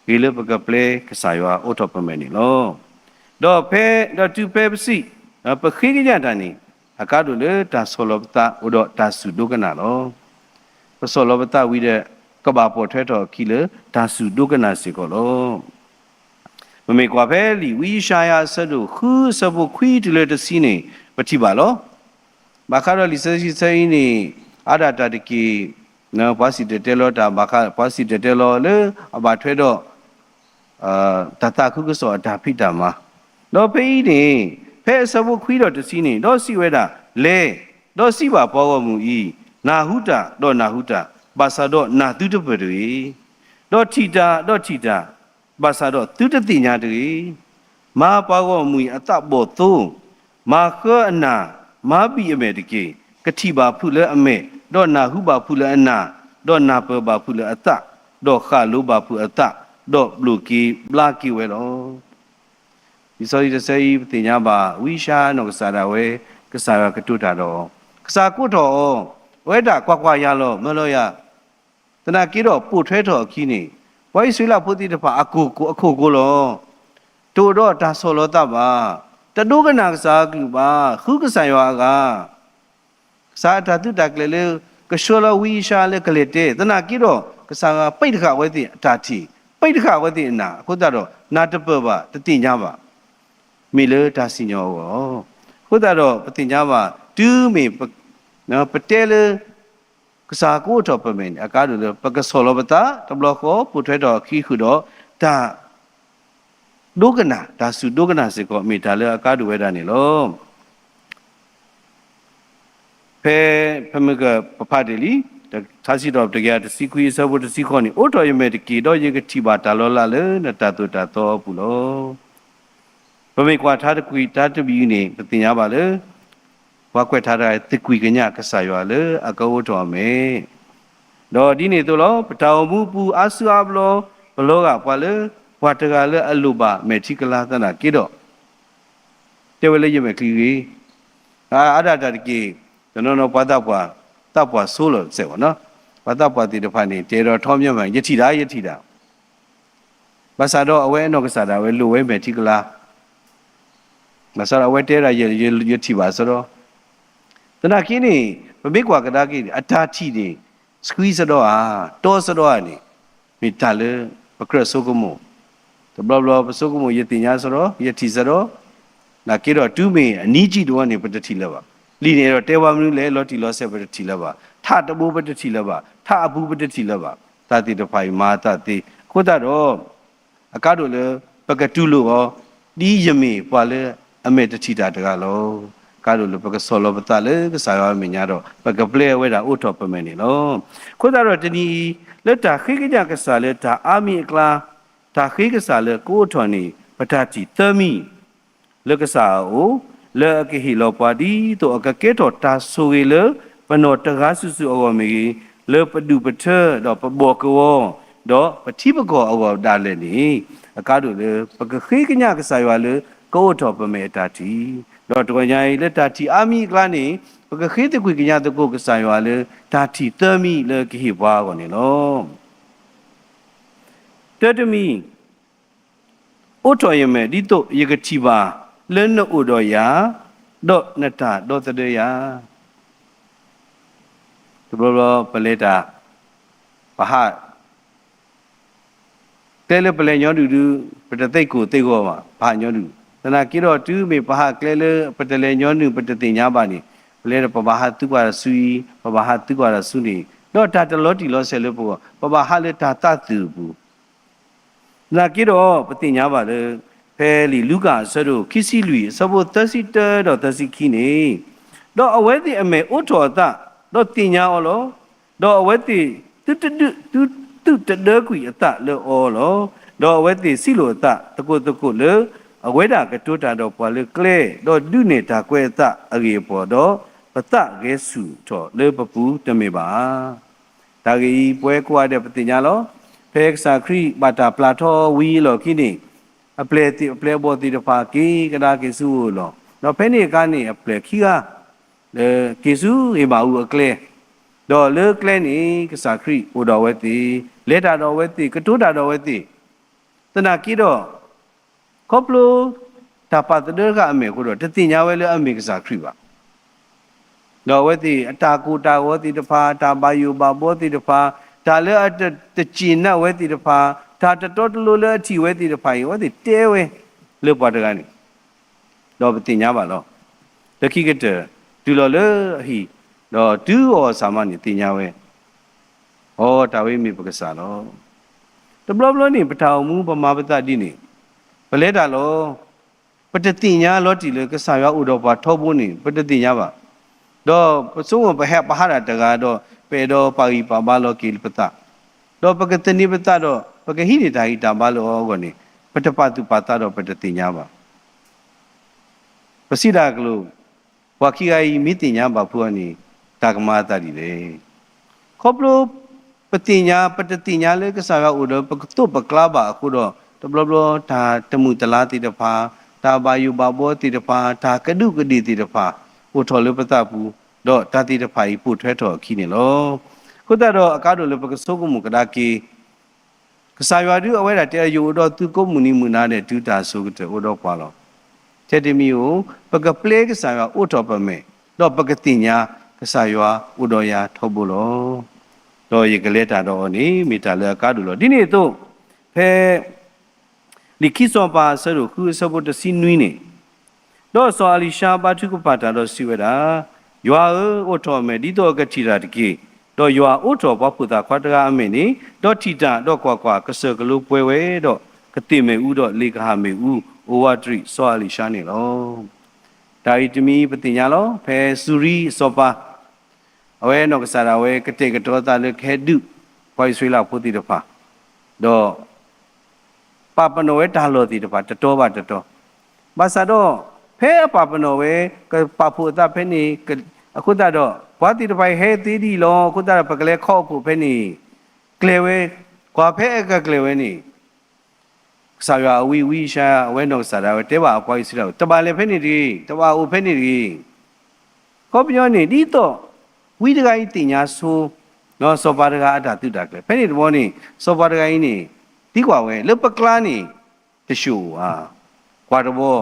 ဂ့ၤလၢပကပျဲကစၢ်ယွၤအိးထီၣ်ပမဲာ်န့ၣ်လီၤ. ဒီးဖဲ ဒီးတုၤဖဲပစံး ပဃ့ကညးတၢ်န့ၣ် အကါဒိၣ်လၢတၢ်ဆီၣ်လီၤပသးအိၣ်ဒီးတၢ်စူၢ်ဒိကနၣ်လီၤ. ပဆီၣ်လီၤပသးဝံၤဒီး ကဘၣ်ပိာ်ထွဲထီၣ်အခံလၢတၢ်စူၢ်ဒိကနၣ်စ့ၢ်ကီးလီၤ. ပမ့ၢ်ကွၢ်ဖဲလံာ်ဝံယၡါယၤအဆၢဒိၣ်ဃု အဆၢဖိခွံတုၤလၢတဆံန့ၣ် ပထံၣ်ဘၣ်လီၤ. ဘၣ်ဃးဒီးလံာ်စီဆှံဆၢအံၤန့ၣ် အါဒၣ်တၢ်တက့ၢ် ပှၤစံၣ်တဲၤတဲလီၤတၢ်ဘၣ်ဃး ပှၤစံၣ်တဲၤတဲလီၤလၢအဘၣ်ထွဲဒီး တၢ်သးခုကစီၣ်အတၢ်ဖံးတၢ်မၤ, ဒီးဖဲအံၤန့ၣ် ဖဲအဆၢဖိခွံဒီးတဆံန့ၣ် ဒီးစံးဝဲဒၣ်, လဲၤ, ဒီးစံးဘၣ်ပှၤဂီၢ်မုၢ်အံၤ, နၢ်ဟူတၢ်, ဒီးနၢ်ဟူတၢ်, ဘၣ်ဆၣ်ဒီးနၢ်သုတပၢၢ်တဂ့ၤ, ဒီးထံၣ်တၢ်, ဒီးထံၣ်တၢ်, ဘၣ်ဆၣ်ဒီးသုတသ့ၣ်ညါတဂ့ၤ. မၤပှၤဂီၢ်မုၢ်အံၤအသးဘီၣ်သိ, မၤဃၢအနၢ်, မၤဘံၣ်အမဲာ်တက့ၢ်. ကထံၣ်ဘၣ်ဖုးလၢအမဲာ်, ဒီးနၢ်ဟူဘၣ်ဖုးလၢအနၢ်, ဒီးနၢ်ပၢၢ်ဘၣ်ဖုးလၢအသး, ဒီးဃၣ်လိဘၣ်ဖုးအသး, ဒီးဘျိၣ်က့ၤဘျါက့ၤဝဲလီၤ. လံာ်စီဆှံတဆၢအံၤ ပသ့ၣ်ညါဘၣ် ဝံယၡါယၤနီၢ်ကစၢ်ဒၣ်ဝဲ ကစၢ်ယွၤကတိၤတၢ်ဒီး ကစၢ်ကိးထီၣ်အီၤ, အဝဲဒၣ်ကွၢ်ကွၢ်ယၤလီၤ မၢလီၤယၤ, သနာ်က့ဒီးပိာ်ထွဲထီၣ်အခံန့ၣ် ပှၤအံၣ်စရ့လးဖိသ့ၣ်တဖၣ်အခိၣ်အဃိလီၤ. တအိၣ်ဒီးတၢ်ဆီၣ်လီၤသးဘၣ်, တဒိကနၣ်ကစၢ်အကလုၢ်ဘၣ်, ဃုကစၢ်ယွၤအဂၤ ကစၢ်အတၢ်သုးတၢ်ကျဲၤလၢ ကဆှၢလီၤဝံယၡါယၤလၢကလဲၤတဲ, သနာ်က့ဒီး ကစၢ်ယွၤပံးတဃာ်အဝဲသ့ၣ်အတၢ်ထံၣ်, ပံးတဃာ်အဝဲသ့ၣ်အနၢ်, အဃိသတးဒီး နၢ်တပၢၢ်ဘၣ် တသ့ၣ်ညါဘၣ်, မ့ၢ်လၢတၢ်စံၣ်ညီၣ်အဂီၢ်လီၤ. အဃိသတးဒီး ပသ့ၣ်ညါဘၣ် တုၤမ့ၢ် ပတဲလၢ ကစၢ်ကအိးထီၣ်ပမဲာ်န့ၣ် အကါဒိၣ်လၢ ပကဆီၣ်လီၤပသး တဘျီဃီ ပိာ်ထွဲထီၣ်အခံဃုာ်ဒီး တၢ် ဒိကနၣ်, တၢ်စူၢ်ဒိကနၣ်စ့ၢ်ကီး မ့ၢ်တၢ်လၢအကါဒိၣ်ဝဲဒၣ်န့ၣ်လီၤ. ဖဲ ဖဲမုၢ်ကပဖးတ့ၢ်လံ, တ ထါစံးထီၣ်ပတြၢၤ တဆံခွံအဆၢဖိတဆံဃိးန့ၣ်, အိးထီၣ်ယမဲာ်တက့ၢ်, ဒီးယကထံၣ်ဘၣ်တၢ်လီၤလးလၢနတၢ်သိၣ်တၢ်သီအပူၤလီၤ. ပမ့ၢ်ကွၢ်ထါတကွံာ်တၢ်တဘ့ၣ်အံၤန့ၣ် ပသ့ၣ်ညါဘၣ်လၢ ပှၤကွဲးထါတဂၤ သကွံာ်ကညးကစၢ်ယွၤလၢအကအိးထီၣ်အမဲာ်, ဒီးဒ်န့ၣ်အသိးလီၤ. ပတၢ်အိၣ်မူအပူၤ အါစုအါဘျီ ပလီၤဂာ်ပှၤလၢ ပှၤတဂၤလၢအလိၣ်ဘၣ်မဲာ်ထံကလၤသနာ်က့ဒီး တဲဝဲလၢယမဲာ်ချံဂ့ၤ, အါဒၣ်တၢ်တက့ၢ်, တနီၤနီၤပှၤသးပှၢ် သးပှၢ်ဆိလီၤစဲးဘၣ်နီၤ, ပှၤသးပှၢ်သ့ၣ်တဖၣ်န့ၣ် တဲဒီးထီမညီမညီ ယထံၣ်ဒၣ် ယထံၣ်ဒၣ်, ဘၣ်ဆၣ်ဒီးအဝဲအနီၢ်ကစၢ်ဒၣ်ဝဲလိၣ်ဝဲမဲာ်ထံကလၤ, ဘၣ်ဆၣ်ဒီးအဝဲတဲဒၣ် ယထံၣ်ဘၣ်စ့ၢ်ဒီး, သနာ်က့န့ၣ် ပမ့ၢ်ကွၢ်ကဒါက့ၤ အတၢ်ထံၣ်န့ၣ် ဆှံစ့ၢ်ဒီးဧါ, တီစ့ၢ်ဒီးဧါန့ၣ် မ့ၢ်တၢ်လၢပကြၢးဆိကမိၣ်, တဘျီဘျီပဆိကမိၣ် ယသ့ၣ်ညါစ့ၢ်ဒီး ယထံၣ်စ့ၢ်ဒီး, နာ်က့ဒီးတုၤမ့ၢ်အနံၤကံၣ်ဒိၣ်န့ၣ် ပတထံၣ်လၢၤဘၣ်, လံာ်န့ၣ်အဲၣ်ဒိးတဲပှၤမနုၤလဲၣ် လီၤတံၢ်လီၤဆဲးပတထံၣ်လၢၤဘၣ်, ထးတဘိပတထံၣ်လၢၤဘၣ်, ထးအပူၤပတထံၣ်လၢၤဘၣ်, တၢ်သ့ၣ်တဖၣ်အံၤမၤအသးသ့, အဃိသတးဒီး အကါဒိၣ်လၢ ပကတူၢ်လိာ်အီၤ ဒ်ယမ့ၢ်ပှၤလၢအမဲာ်တထံၣ်တၢ်တဂၤလီၤ. ကါဒိၣ်လၢပကဆီၣ်လီၤပသးလၢကစၢ်ယွၤအမဲာ်ညါဒီး ပကပျဲအဝဲဒၣ်အိးထီၣ်ပမဲာ်န့ၣ်လီၤ. အဃိသတးဒီးတနံၤအံၤ လၢတၢ်ဃ့ကညးကစၢ်လၢတၢ်အါမံၤအကျါ, တၢ်ဃ့ကစၢ်လၢကအိးထီၣ်န့ၣ် ပတၢ်ထံၣ်သၢမံၤ လၢကစၢ်အအိၣ်, လၢအကဟ့ၣ်လီၤပှၤဒ်သိးအကကဲထီၣ်တၢ်ဆိၣ်ဂ့ၤလၢ ပနီၢ်တဂၤစုာ်စုာ်အဂီၢ်မ့ၢ်ဂ့ၤ, လၢပဒူၣ်ပထၢ ဒီးပဘီၣ်ကဝီၤ ဒီးပထံပကီၢ်အဂီၢ်ဒၣ်လဲာ်န့ၣ်, အကါဒိၣ်လၢ ပကဃ့ကညးကစၢ်ယွၤလၢ ကအိးထီၣ်ပမဲာ်အတၢ်ထံၣ်, ဒီးတဂီၤညါအံၤလၢတၢ်ထံၣ်အါမံၤအကျါန့ၣ်, ပကဃ့သကွံၢ်ကညးသကိးကစၢ်ယွၤလၢ တၢ်ထံၣ်သၢမံၤလၢကဟ့ၣ်ပှၤအဂီၢ်န့ၣ်လီၤ. တၢတမံၤ, အိးထီၣ်ယမဲာ်ဒ်သိးယကထံၣ်ဘၣ်လၢနအိၣ်ဒီးယၤ, ဒီးနတၢ်ဒီသဒၢယၤ. တဘျီဘျီပလဲၤတၢ်, ပဟး ကျဲလၢပလဲၤညီနုၢ်ဒုး, ပတသ့ၣ်ကိၢ်သ့ၣ်ဂီၤဘၣ်, ပဟးညီနုၢ်, သနာ်က့ဒီးတုၤမ့ၢ်ပဟးကျဲလၢ ပတလဲၤညီနုၢ် ပတသ့ၣ်ညါဘၣ်န့ၣ်, ပလဲၤဒီးပဘၣ်ဟးသုကွၢ်တၢ်ဆူအံၤ, ပဘၣ်ဟးသုကွၢ်တၢ်ဆူန့ၣ်, ဒီးတၢ်တလီၤတံၢ်လီၤဆဲးလၢပဂီၢ်, ပဘၣ်ဟးလၢတၢ်သးသုးအပူၤ သနာ်က့ဒီး ပသ့ၣ်ညါဘၣ်လၢ ဖဲလံာ်လူၤကၣ်အဆၢဒိၣ်ခံဆံလွံၢ် အဆၢဖိသၢဆံတၢဒီးသၢဆံခံန့ၣ်, ဒီးအဝဲသ့ၣ်အမဲာ်အိးထီၣ်အသး, ဒီးသ့ၣ်ညါအီၤလီၤ. ဒီးအဝဲသ့ၣ်သုတဒၢ, သု, သုတဒၢကွံာ်အသးလၢအီၤလီၤ. ဒီးအဝဲသ့ၣ်စံးလိာ်အသးသကိးသကိးလၢ အဝဲဒၣ်ကတိၤတၢ်ဒီးပှၤလၢကျဲ, ဒီးဒုးနဲၣ်တၢ်ကွဲးအသးအဂ့ၢ်အပီၢ်, ဒီးပသးဂဲၤဆူၣ်ထီၣ်လၢပပူၤတမ့ၢ်ဘၣ်ဧါ. တၢ်ဂ့ၢ်အံၤ ပဝဲကိးဂၤဒဲးပသ့ၣ်ညါလီၤ. ဖဲကစၢ်ခရံာ်ဘၣ်တၢ်ပျၢ်ထီဝံၤအလီၢ်ခံန့ၣ်, အပျဲၢ်သ့ၣ်, အပျဲၢ်အဘီၣ်သ့ၣ်တဖၣ်က့ၤကဒါက့ၤဆူအအိၣ်အလီၢ်, ဒီးဖဲန့ၣ်အခါန့ၣ် အပျဲၢ်ခံဂၤ လၢက့ၤဆူဧမၤအူအကျဲ, ဒီးလၢကျဲန့ၣ် ကစၢ်ခရံာ်အိၣ်ဒီးအဝဲသ့ၣ်, လဲၤတၢ်ဒီးအဝဲသ့ၣ်, ကတိၤတၢ်ဒီးအဝဲသ့ၣ်, သနာ်က့ဒီး ခီဖျိတၢ်ပာ်သဒၢတခါအမဲာ်အဃိဒီး တသ့ၣ်ညါဝဲလၢအမ့ၢ်ကစၢ်ခရံာ်ဘၣ်. ဒီးအဝဲသ့ၣ်အတၢ်ကိၢ်တၢ်ဂီၤသ့ၣ်တဖၣ်, တၢ်ဘၣ်ယိၣ်ဘၣ်ဘှီသ့ၣ်တဖၣ်, တၢ်လၢအတ, တစ့ၣ်နၢ်ဝဲသ့ၣ်တဖၣ်, တၢ်တတီတလိၤလၢအထံၣ်ဝဲသ့ၣ်တဖၣ်အံၤ အဝဲသ့ၣ်တဲဝဲလၢပှၤတဂၤန့ၣ်, ဒီးပသ့ၣ်ညါဘၣ်လီၤ. လၢခံကတၢၢ် တုၤလီၤလၢအဟံၣ်, ဒီးတုၤအီၣ်အီၤစၢ်မးန့ၣ် သ့ၣ်ညါဝဲ, အိ တၢ်ဝဲမ့ၢ်ပကစၢ်လီၤ. တဘျီဘျီန့ၣ် ပတၢ်အိၣ်မူပမၤပသးဒ်န့ၣ်, ပလဲၤတၢ်လီၤ. ပတသ့ၣ်ညါလီၤတံၢ်လၢကစၢ်ယွၤအိၣ်ဒီးပှၤထီဘိန့ၣ် ပတသ့ၣ်ညါဘၣ်. ဒီးပဆိကမိၣ်ပဟဲပဟးတၢ်တဂၤဒီး ပအဲၣ်ဒိးပာ်ဂံၢ်ပာ်ဘါလီၤက့ၤပသး, ဒီးပကသန့ၤပသးဒီး ပကဟံးန့ၢ်တၢ်ဂံၢ်တၢ်ဘါလၢအီၤအဂီၢ်န့ၣ်, ပတပာ်သူၣ်ပာ်သးဒီးပတသ့ၣ်ညါဘၣ်. ပစံးတၢ်အကျိၤ, ပှၤခံဂၤအံၤမ့ၢ်သ့ၣ်ညါဘၣ်ဖုးအီၤန့ၣ် တၢ်ကမၤအသးဒ်လဲၣ်. ခီဖျိပသ့ၣ်ညါ ပတသ့ၣ်ညါလၢကစၢ်ယွၤအိၣ်ဒီးပကသိးပကျါဘၣ်အဃိဒီး တဘျီဘျီတၢ်တမုာ်တလၤသ့ၣ်တဖၣ်, တၢ်ဘၣ်ယိၣ်ဘၣ်ဘှီသ့ၣ်တဖၣ်, တၢ်ကဒူးကဒ့ၣ်သ့ၣ်တဖၣ် အိၣ်ထီၣ်လၢပသးပူၤ, ဒီးတၢ်သ့ၣ်တဖၣ်အံၤပိာ်ထွဲထီၣ်အခံန့ၣ်လီၤ. အဃိသတးဒီးအကါဒိၣ်လၢပကဆိကမိၣ်ကဒါက့ၤ ကစၢ်ယွၤဒုးအဝဲဒၣ်တဲ ယအိၣ်ဒီးသုကိးမုၢ်နံၤမုၢ်နၤဒဲး တုၤတၢ်အစိၤကတၢၢ်အိၣ်ဒီးပှၤလီၤ. ထဲတမံၤဧိၤ, ပကပျဲကစၢ်ယွၤအိးထီၣ်ပမဲာ်, ဒီးပကသ့ၣ်ညါကစၢ်ယွၤအိၣ်ဒီးယၤထီဘိလီၤ. ဒီးယကလဲၤတၢ်ဒီးအီၤန့ၣ် မ့ၢ်တၢ်လၢအကါဒိၣ်လီၤ. ဒ်န့ၣ်အသိး, ဖဲ လံာ်ခံစီၤပၤအဆၢဒိၣ်ဃုအဆၢဖိတဆံနွံန့ၣ်, ဒီးစီၤအလံၤၡါဘါထုကဖၣ်တၢ်ဒီးစံးဝဲဒၣ်, ယွၤဧၢ, အိးထီၣ်အမဲာ်ဒ်သိးအကထံၣ်တၢ်တက့ၢ်. ဒီးယွၤအိးထီၣ်ပှၤဖိသၣ်ခွါတဂၤအမဲာ်န့ၣ်, ဒီးထံၣ်တၢ်, ဒီးကွၢ်ကွၢ်, ကစၢၢ်ကလိပှဲၤဝဲ, ဒီးကသ့ၣ်မ့ၣ်အူ, ဒီးလ့ၣ်ကဟၣ်မ့ၣ်အူ, အိၣ်ဝးတရံးစီၤအလံၤၡါန့ၣ်လီၤ. တၢ်အံၤတမံၤပသ့ၣ်ညါလီၤ. ဖဲစူၤရံအစီၤပၤ အဝဲနီၢ်ကစၢ်ဒၣ်ဝဲကတဲာ်ကတီၤသးလၢကဟဲဒုး ပှၤအံၣ်စရ့လးဖိသ့ၣ်တဖၣ်, ဒီး ပာ်ပနီၣ်ဝဲတၢ်လီၢ်သ့ၣ်တဖၣ် တတီၤဘၣ်တတီၤ, ဘၣ်ဆၣ်ဒီး ဖဲအပာ်ပနီၣ်ဝဲ ကပာ်ဖှိၣ်အသးဖဲန့ၣ် အဃိသတးဒီး ပှၤသ့ၣ်တဖၣ်အံၤဟဲသ့ဒ်အံၤလီၤ. အဃိသတးဒီး ပကလဲၤခီဖျိဖဲန့ၣ် ကျဲၤဝဲ, ကွၢ်ဖဲအကကျဲၤဝဲန့ၣ် ကစၢ်ယွၤအဝံ ဝံယၡါယၤ အဝဲနီၢ်ကစၢ်ဒၣ်ဝဲတဲဘၣ်အပှၤအံၣ်စရ့လး တဘၣ်လဲၤဖဲန့ၣ်တဂ့ၤ, တဘၣ်အိၣ်ဖဲန့ၣ်တဂ့ၤ. အခီပညီန့ၣ် ဒ်သိး ဝံတဂၤအံၤသ့ၣ်ညါဆိ စီၤပၤတဂၤအတၢ်သုးတၢ်ကျဲၤ ဖဲန့ၣ်တဘျီန့ၣ် စီၤပၤတဂၤအံၤန့ၣ် သံကွၢ်ဝဲ လၢပကျါန့ၣ် တၡိၣ်ဧါ, ကွၢ်တဘျီ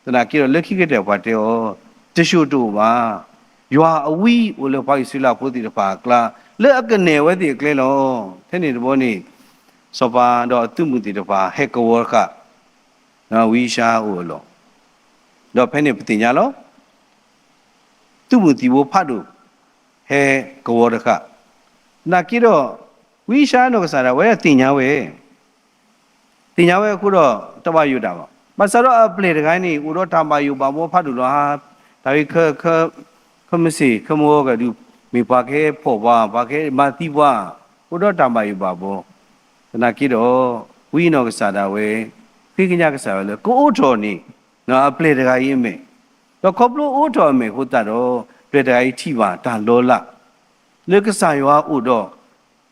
သနာ်က့ဒီး လၢခံကတၢၢ်ပှၤတဲအီၤ, တၡိၣ်တအိၣ်ဘၣ်. ယွၤအဝံအိၣ်လၢပှၤအံၣ်စရ့လးဖိသ့ၣ်တဖၣ်အကျါ လၢအကနဲၣ်အဝဲသ့ၣ်အကျဲလီၤ. ဖဲန့ၣ်တဘျီန့ၣ် စီၤပၤဒီးအသုးမုၢ်သ့ၣ်တဖၣ် ဟဲကဝီၤတဃၣ် ဝံယၡါယၤအိၣ်အလီၢ်, ဒီးဖဲန့ၣ်ပသ့ၣ်ညါလီၤ. သုးမုၢ်သံၣ်ဘိဖးဒိၣ် ဟဲကဝီၤတဃၣ်, သနာ်က့ဒီး ဝံယၡါယၤနီၢ်ကစၢ်ဒၣ်ဝဲသ့ၣ်ညါဝဲ သ့ၣ်ညါဝဲအဃိဒီး တဘၣ်ယိၣ်တၢ်ဘၣ်. ဘၣ်ဆၣ်ဒီးအပျဲၢ်တဂၤန့ၣ် အိၣ်ဒီးတၢ်ဘၣ်ယိၣ်ဘၣ်ဘှီဖးဒိၣ်လီၤ. တၢ်ဂ့ၢ် ခမစ့ၢ်ခမဂီၤကဒုး မ့ၢ်ပှၤကဟဲဖီၣ်ပှၤ ပှၤကဟဲမၤသံပှၤ, အိၣ်ဒီးတၢ်ဘၣ်ယိၣ်ဘၣ်ဘှီ, သနာ်က့ဒီး ဝံနီၢ်ကစၢ်ဒၣ်ဝဲ ဃ့ကညးကစၢ်ယွၤလၢကအိးထီၣ်န့ၢ် အပျဲၢ်တဂၤအံၤအမဲာ်, ဒီးခီဖျိအိးထီၣ်အမဲာ်အဃိသတးဒီး ပျဲၢ်တဂၤအံၤထံၣ်ဘၣ်တၢ်လီၤလး လၢကစၢ်ယွၤအိၣ်ဒီး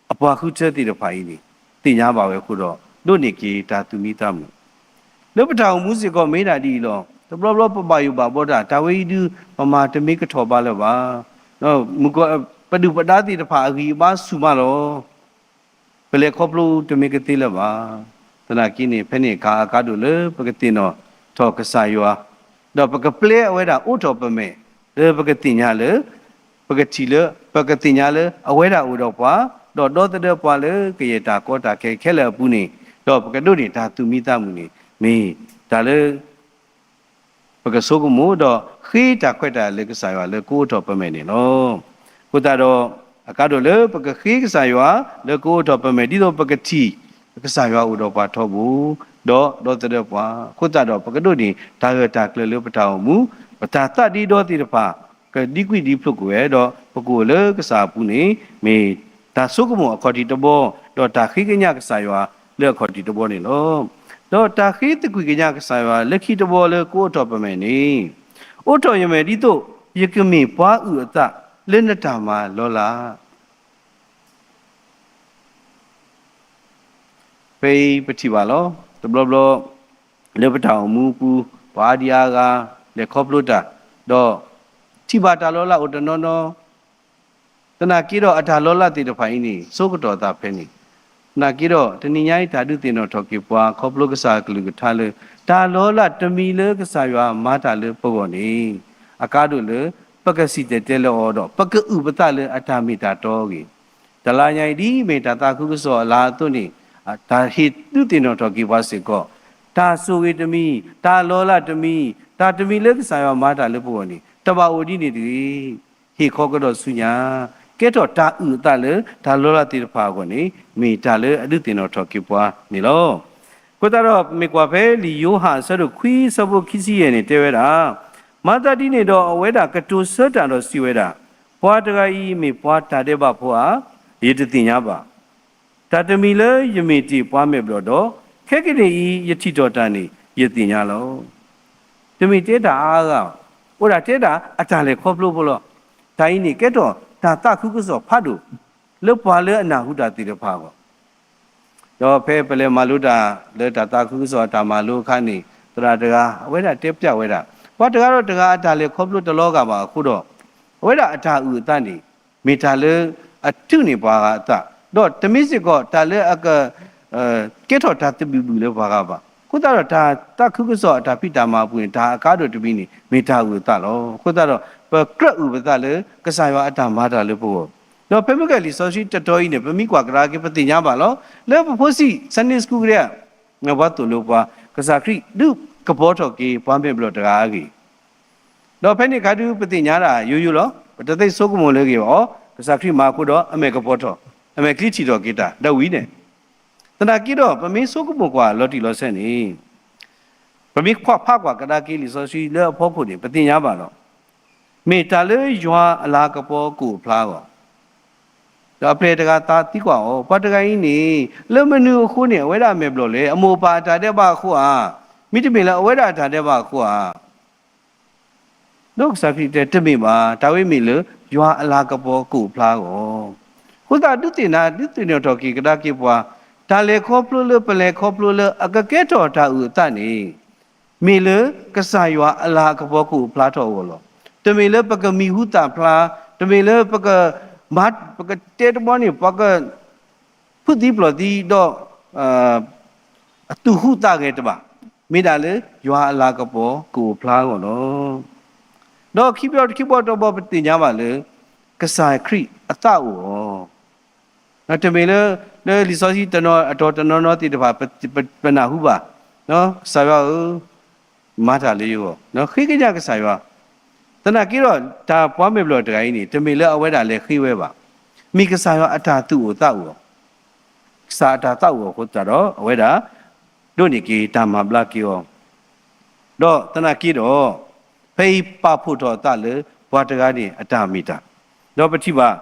အပှၤဃုထၢသ့ၣ်တဖၣ်အံၤန့ၣ် သ့ၣ်ညါဘၣ်ဝဲအဃိဒီး ဒိးန့ၢ်က့ၤတၢ်သူၣ်မံသးမုာ်, လၢပတၢ်အိၣ်မူစ့ၢ်ကီး မ့ၢ်ဒၣ်ဒ်အံၤလီၤ. တဘျီဘျီပဘၣ်ယိၣ်ဘၣ်ဘှီတၢ် တၢ်ဝဲအံၤဒုး ပမၤတမ့ၢ်ကထီၣ်ဘးလၢၤဘၣ်. မုၢ်ကီၢ် ပဒုၣ်ပဒါသ့ၣ်တဖၣ်အဂံၢ်အဘါဆူၣ်မးလီၤ. ပလဲၤခီဖျိတမ့ၢ်ကသ့လၢၤဘၣ်. သနာ်က့န့ၣ် ဖဲန့ၣ်အခါအကါဒိၣ်လၢပကသ့ၣ်နီၣ်ထီၣ်ကစၢ်ယွၤ, ဒီးပကပျဲအဝဲဒၣ်အိးထီၣ်ပမဲာ် လၢပကသ့ၣ်ညါလၢ ပကထံၣ်လၢ ပကသ့ၣ်ညါလၢအဝဲဒၣ်အိၣ်ဒီးပှၤ, ဒီးဒီသဒၢပှၤလၢကယဲၢ်တၢ်ကီတၢ်ခဲခဲလၢာ်အပူၤန့ၣ်, ဒီးပကဒိးန့ၢ်တၢ်သူၣ်မံသးမုာ်န့ၣ် မ့ၢ်တၢ်လၢ ပကဆိကမိၣ်ဒီးဃ့တၢ်ခွဲးတၢ်ယာ်လၢကစၢ်ယွၤလၢကအိးထီၣ်ပမဲာ်န့ၣ်လီၤ. အဃိသတးဒီး အကါဒိၣ်လၢပကဃ့ကစၢ်ယွၤလၢကအိးထီၣ်ပမဲာ် ဒ်သိးပကထံၣ် ကစၢ်ယွၤအိၣ်ဒီးပှၤထီဘိ, ဒီးဒီသဒၢပှၤ, အဃိသတးဒီး ပကဒိးန့ၢ်တၢ်ဂၢၢ်တၢ်ကျၢၤလၢပတၢ်အိၣ်မူ, ပတၢ်သးဒ့ဒီသ့ၣ်တဖၣ် ကဒံကွံာ်ဒံဖျိးကွံာ်ဝဲ, ဒီးပကအိၣ်လၢကစၢ်အပူၤန့ၣ် မ့ၢ်တၢ်ဆိကမိၣ်အခီၣ်ထံးတဘီ, ဒီးတၢ်ဃ့ကညးကစၢ်ယွၤလၢအခီၣ်ထံးတဘီန့ၣ်လီၤ. ဒီးတၢ်ဃ့သကွံာ်ကညးကစၢ်ယွၤလၢခံတဘီလၢကအိးထီၣ်ပမဲာ်န့ၣ်, အိးထီၣ်ယမဲာ်ဒ်သိး ယကမ့ၢ်ပှၤအုၣ်အသးလၢနတၢ်မၤလီၤလး ဖဲအံၤပထံၣ်ဘၣ်လီၤ. တဘျီဘျီ လၢပတၢ်အိၣ်မူအပူၤ ပှၤအါဒံအါဂၤ လဲၤခီဖျိတၢ်, ဒီးထံၣ်ဘၣ်တၢ်လီၤလးအိၣ်တနီၤနီၤ, သနာ်က့ဒီးအတၢ်လီၤလးသ့ၣ်တဖၣ်အံၤန့ၣ် ဆိကတီၢ်အသးဖဲန့ၣ်, သနာ်က့ဒီး တနံၤညါအံၤတၢ်ဒုးသ့ၣ်နီၣ်ထီၣ်က့ၤပှၤ ခီဖျိကစၢ်အကလုၢ်ကထါလၢ တၢ်လီၤလးတမံၤလၢကစၢ်ယွၤမၤတၢ်လၢပဂီၢ်န့ၣ်, အကါဒိၣ်လၢ ပကစံၣ်တဲၤတဲလီၤအီၤဒီး ပကအုၣ်ပသးလၢအတၢ်မ့ၢ်တၢ်တီအဂ့ၢ်, တလါညါအံၤဒ်အမ့ၢ်တၢ်သးခုကစီၣ်အလါအသိးန့ၣ်, တၢ်ဟ့ၣ်ဒုးသ့ၣ်နီၣ်ထီၣ်က့ၤပှၤစ့ၢ်ကီး, တၢ်ဆိၣ်ဂ့ၤတမံၤ, တၢ်လီၤလးတမံၤ, တၢ်တမံၤလၢကစၢ်ယွၤမၤတၢ်လၢပဂီၢ်န့ၣ် တဘၣ်အိၣ်ဒ်န့ၣ်တဂ့ၤ. ဟ့ၣ်ခီကဒီးဆူညါ, ကဲထီၣ်တၢ်အုၣ်အသးလၢတၢ်လီၤလးသ့ၣ်တဖၣ်အဂီၢ်န့ၣ် မ့ၢ်တၢ်လၢအဒုးသ့ၣ်နီၣ်ထီၣ်က့ၤပှၤန့ၣ်လီၤ. အဃိသတးဒီး ပမ့ၢ်ကွၢ်ဖဲလံာ်ယိၤဟၣ်အဆၢဒိၣ်ခွံဆၢဖိခံဆံယဲၢ်န့ၣ် တဲဝဲဒၣ်, မၤသးဒ်န့ၣ်ဒီး အဝဲဒၣ်ကတိၤဆၢတၢ်ဒီးစံးဝဲဒၣ်, ပှၤတဂၤအံၤမ့ၢ်ပှၤတၢ်ဒဲးဘးဖိဧါ, ယတသ့ၣ်ညါဘၣ်. တၢ်တမံၤလၢယမ့ၢ်တ့ၢ်ပှၤမဲာ်ဘျီၣ်ဒီး, ခဲကနံၣ်အံၤယထံၣ်ထီၣ်တၢ်န့ၣ် ယသ့ၣ်ညါလီၤ. တမ့ၢ်တဲတၢ်အါအါဂၤဘၣ်, အိၣ်ဒၣ်တဲဒၣ်အတၢ်လဲၤခီဖျိဖိလီၤ. တၢ်အံၤန့ၣ်ကဲထီၣ်တၢ်သးခုကစီၣ်ဖးဒိၣ် လၢပှၤလၢအနၢ်ဟူတၢ်သ့ၣ်တဖၣ်အဂီၢ် ဒီးဖဲပလဲၤမၤလိတၢ်လၢတၢ်သးခုကစီၣ်အတၢ်မၤလိအခါန့ၣ် သရၣ်တဂၤ အဝဲဒၣ်တဲပျးဝဲဒၣ်, ပှၤတဂၤဒီးတဂၤအတၢ်လဲၤခီဖျိတလီၤဂာ်ဘၣ်အဃိဒီး, အဝဲဒၣ်အတၢ်အုၣ်အသးန့ၣ် မ့ၢ်တၢ်လၢအထုးန့ၢ်ပှၤဂၤအသး, ဒီးတမ့ၢ်စ့ၢ်ကီးတၢ်လၢအက ကဲထီၣ်တၢ်သဘံၣ်ဘုၣ်လၢပှၤဂၤဘၣ်. အဃိသတးဒီးတၢ်သးခုကစီၣ်အတၢ်ဖံးတၢ်မၤအပူၤန့ၣ် တၢ်အကါဒိၣ်တမံၤန့ၣ် မ့ၢ်တၢ်အုၣ်အသးလီၤ. အဃိသတးဒီး ပကြၢးအုၣ်ပသးလၢကစၢ်ယွၤအတၢ်မၤတၢ်လၢပဂီၢ်, ဒီးဖဲမုၢ်ကလံာ်စီဆှံတတီၤအံၤန့ၣ် ပမ့ၢ်ကွၢ်ကဒါက့ၤ ပသ့ၣ်ညါဘၣ်လီၤ. လၢပဖိဆံး Sunday School ကဒဲး ပှၤသိၣ်လိပှၤ ကစၢ်ခရံာ်ဒုးကပီၤထီၣ်က့ၤပှၤမဲာ်ဘျီၣ်တဂၤအဂ့ၢ်, ဒီးဖဲန့ၣ်အခါဒုး ပသ့ၣ်ညါဒၣ်ယိယိလီၤ. ပတသ့ဆိကမိၣ်လၢအဂ့ၢ်ဘၣ်အီၤ, ကစၢ်ခရံာ်မၤအဃိဒီး အမဲာ်ကပီၤထီၣ်, အမဲာ်ချံထံၣ်ထီၣ်က့ၤတၢ် ဒီးဝံၤန့ၣ်, သနာ်က့ဒီး ပမ့ၢ်ဆိကမိၣ်ကွၢ်လီၤတံၢ်လီၤဆဲးန့ၣ်, ပမ့ၢ်ကွၢ်ဖးကွၢ်ကဒါက့ၤလံာ်စီဆှံလၢအဖီခိၣ်န့ၣ် ပသ့ၣ်ညါဘၣ်လီၤ. မ့ၢ်တၢ်လၢယွၤအလၤကပီၤကအိၣ်ဖျါအဂီၢ်, ဒီးအပျဲၢ်တဂၤသးသံကွၢ်အီၤ, ပှၤတဂၤအံၤန့ၣ် လၢမနုၤအဃိန့ၣ် အဝဲဒၣ်အမဲာ်ဘျီၣ်လဲၣ်, အမိၢ်အပၢ်အတၢ်ဒဲးဘးအဃိဧါ, မ့တမ့ၢ်လၢအဝဲဒၣ်အတၢ်ဒဲးဘးအဃိဧါ. ဒီးကစၢ်ခရံာ်တဲ တမ့ၢ်ဘၣ်, တၢ်ဝဲမ့ၢ်လၢယွၤအလၤကပီၤကအိၣ်ဖျါအဂီၢ်. အဃိသတး ဒုးသ့ၣ်နၤ ဒုးသ့ၣ်နီၣ်ထီၣ်က့ၤကဒါက့ၤပှၤ, တၢ်လဲၤခီဖျိလၢပလဲၤခီဖျိလၢအကကဲထီၣ်တၢ်အုၣ်အသးန့ၣ် မ့ၢ်လၢကစၢ်ယွၤအလၤကပီၤကအိၣ်ဖျါထီၣ်အဂီၢ်လီၤ. တမ့ၢ်လၢပကမံၤဟူသၣ်ဖျါ, တမ့ၢ်လၢပကမၤ ပကတဲတဘျီန့ၣ် ပှၤက ဖုးသံပျိာ်သံဒီး အသူၣ်ဟူးသးဂဲၤတဘၣ်, မ့ၢ်ဒၣ်လၢယွၤအလၤကပီၤကအိၣ်ဖျါအဂီၢ်လီၤ. ဒီးခံဘျီတခံဘျီတဘျီ ပသ့ၣ်ညါဘၣ်လၢ ကစၢ်ခရံာ်အသးအိၣ်အီၤ, တမ့ၢ်လၢ လၢလံာ်စီဆှံတနီၤ အတီၤတနီၤနီၤသ့ၣ်တဖၣ် ပ ပ ပနၢ်ဟူဘၣ်, ကစၢ်ယွၤဧၢ, မၤတၢ်လၢယဂီၢ်, ဃ့ကညးကစၢ်ယွၤ, သနာ်က့ဒီး တၢ်ပှၤမဲာ်ဘျီၣ်တဂၤအံၤန့ၣ် တမ့ၢ်လၢအဝဲဒၣ်လဲၤဃ့ဝဲဘၣ်, မ့ၢ်ကစၢ်ယွၤအတၢ်သူၣ်အိၣ်သးအိၣ်အီၤ, ကစၢ်အတၢ်သးအိၣ်အဃိသတးဒီး အဝဲဒၣ် ဒိးန့ၢ်က့ၤတၢ်မၤဘျါက့ၤအီၤ, ဒီးသနာ်က့ဒီး ဖဲအံၤပာ်ဖှိၣ်ထီၣ်အသးလၢ ပှၤတဂၤန့ၣ်အတၢ်မ့ၢ်တၢ်, ဒီးပထံၣ်ဘၣ်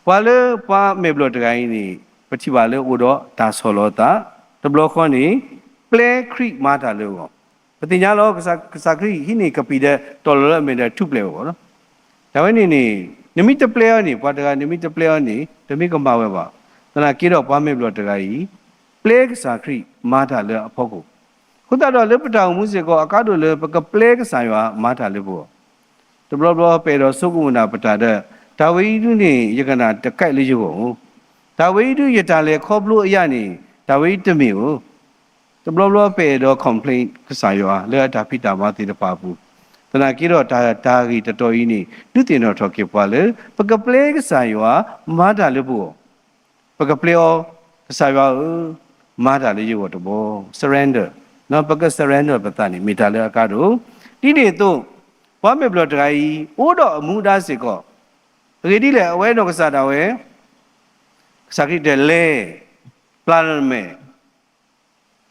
ပှၤလၢပှၤမဲာ်ဘျီၣ်တဂၤအံၤန့ၣ် ပထံၣ်ဘၣ်လၢအိၣ်ဒီးတၢ်ဆီၣ်လီၤသး, တဘျီဃီန့ၣ် ပျဲခရံာ်မၤတၢ်လၢအဂီၢ်, ပသ့ၣ်ညါလီၤ ကစၢ် ကစၢ်ခရံာ်ဟံးန့ၢ်ကပံာ်ဒီး တီၢ်လီၤလၢအမဲာ်ဒီးထူးပျဲၢ်အဂီၢ်လီၤ. တၢ်ဝဲန့ၣ်န့ၣ် နမ့ၢ်တပျဲအီၤန့ၣ် ပှၤတဂၤ နမ့ၢ်တပျဲအီၤန့ၣ် တမ့ၢ်ကမၤဝဲဘၣ်. သနာ်က့ဒီးပှၤမဲာ်ဘျီၣ်တဂၤအံၤ ပျဲကစၢ်ခရံာ်မၤတၢ်လၢအဖီခိၣ်, အဃိသတးဒီးလၢပတၢ်အိၣ်မူစ့ၢ်ကီး အကါဒိၣ်လၢပကပျဲကစၢ်ယွၤမၤတၢ်လၢပဂီၢ်, တဘျီဘျီပအဲၣ်ဒိးဆိကမိၣ်နၢ်ပတၢ်ဒီး တၢ်ဝဲအံၤဒုန့ၣ် ယကနၣ်တကဲလၢယဂီၢ်ဧိၤ, တၢ်ဝဲအံၤဒု ယတၢ်လဲၤခီဖျိအယၣ်န့ၣ် တၢ်ဝဲအံၤတမ့ၢ်ဧိၤ, တဘျီဘျီပအဲၣ်ဒိး complain ကစၢ်ယွၤလၢအတၢ်ဖံးတၢ်မၤသ့ၣ်တဖၣ်အပူၤ, သနာ်က့ဒီးတၢ် တၢ်ဂ့ၢ်တတီၤအံၤန့ၣ် ဒုးသ့ၣ်နီၣ်ထီၣ်က့ၤပှၤလၢ ပကပျဲကစၢ်ယွၤမၤတၢ်လၢပဂီၢ်, ပကပျဲအီၤ, ကစၢ်ယွၤဧၢ, မၤတၢ်လၢယဂီၢ်တဘျီ, surrender, ပက surrender ပသးန့ၣ် မ့ၢ်တၢ်လၢအကါဒိၣ်, ဒ်န့ၣ်အသိး ပှၤမဲာ်ဘျီၣ်တဂၤအံၤ အိၣ်ဒီးအမူဒါစ့ၢ်ကီး, အဂ့ၢ်ဒ်လဲၣ် အဝဲနီၢ်ကစၢ်ဒၣ်ဝဲ ကစၢ်ခရံာ်တဲလဲၤ ပျၢ်လၢနမဲာ်,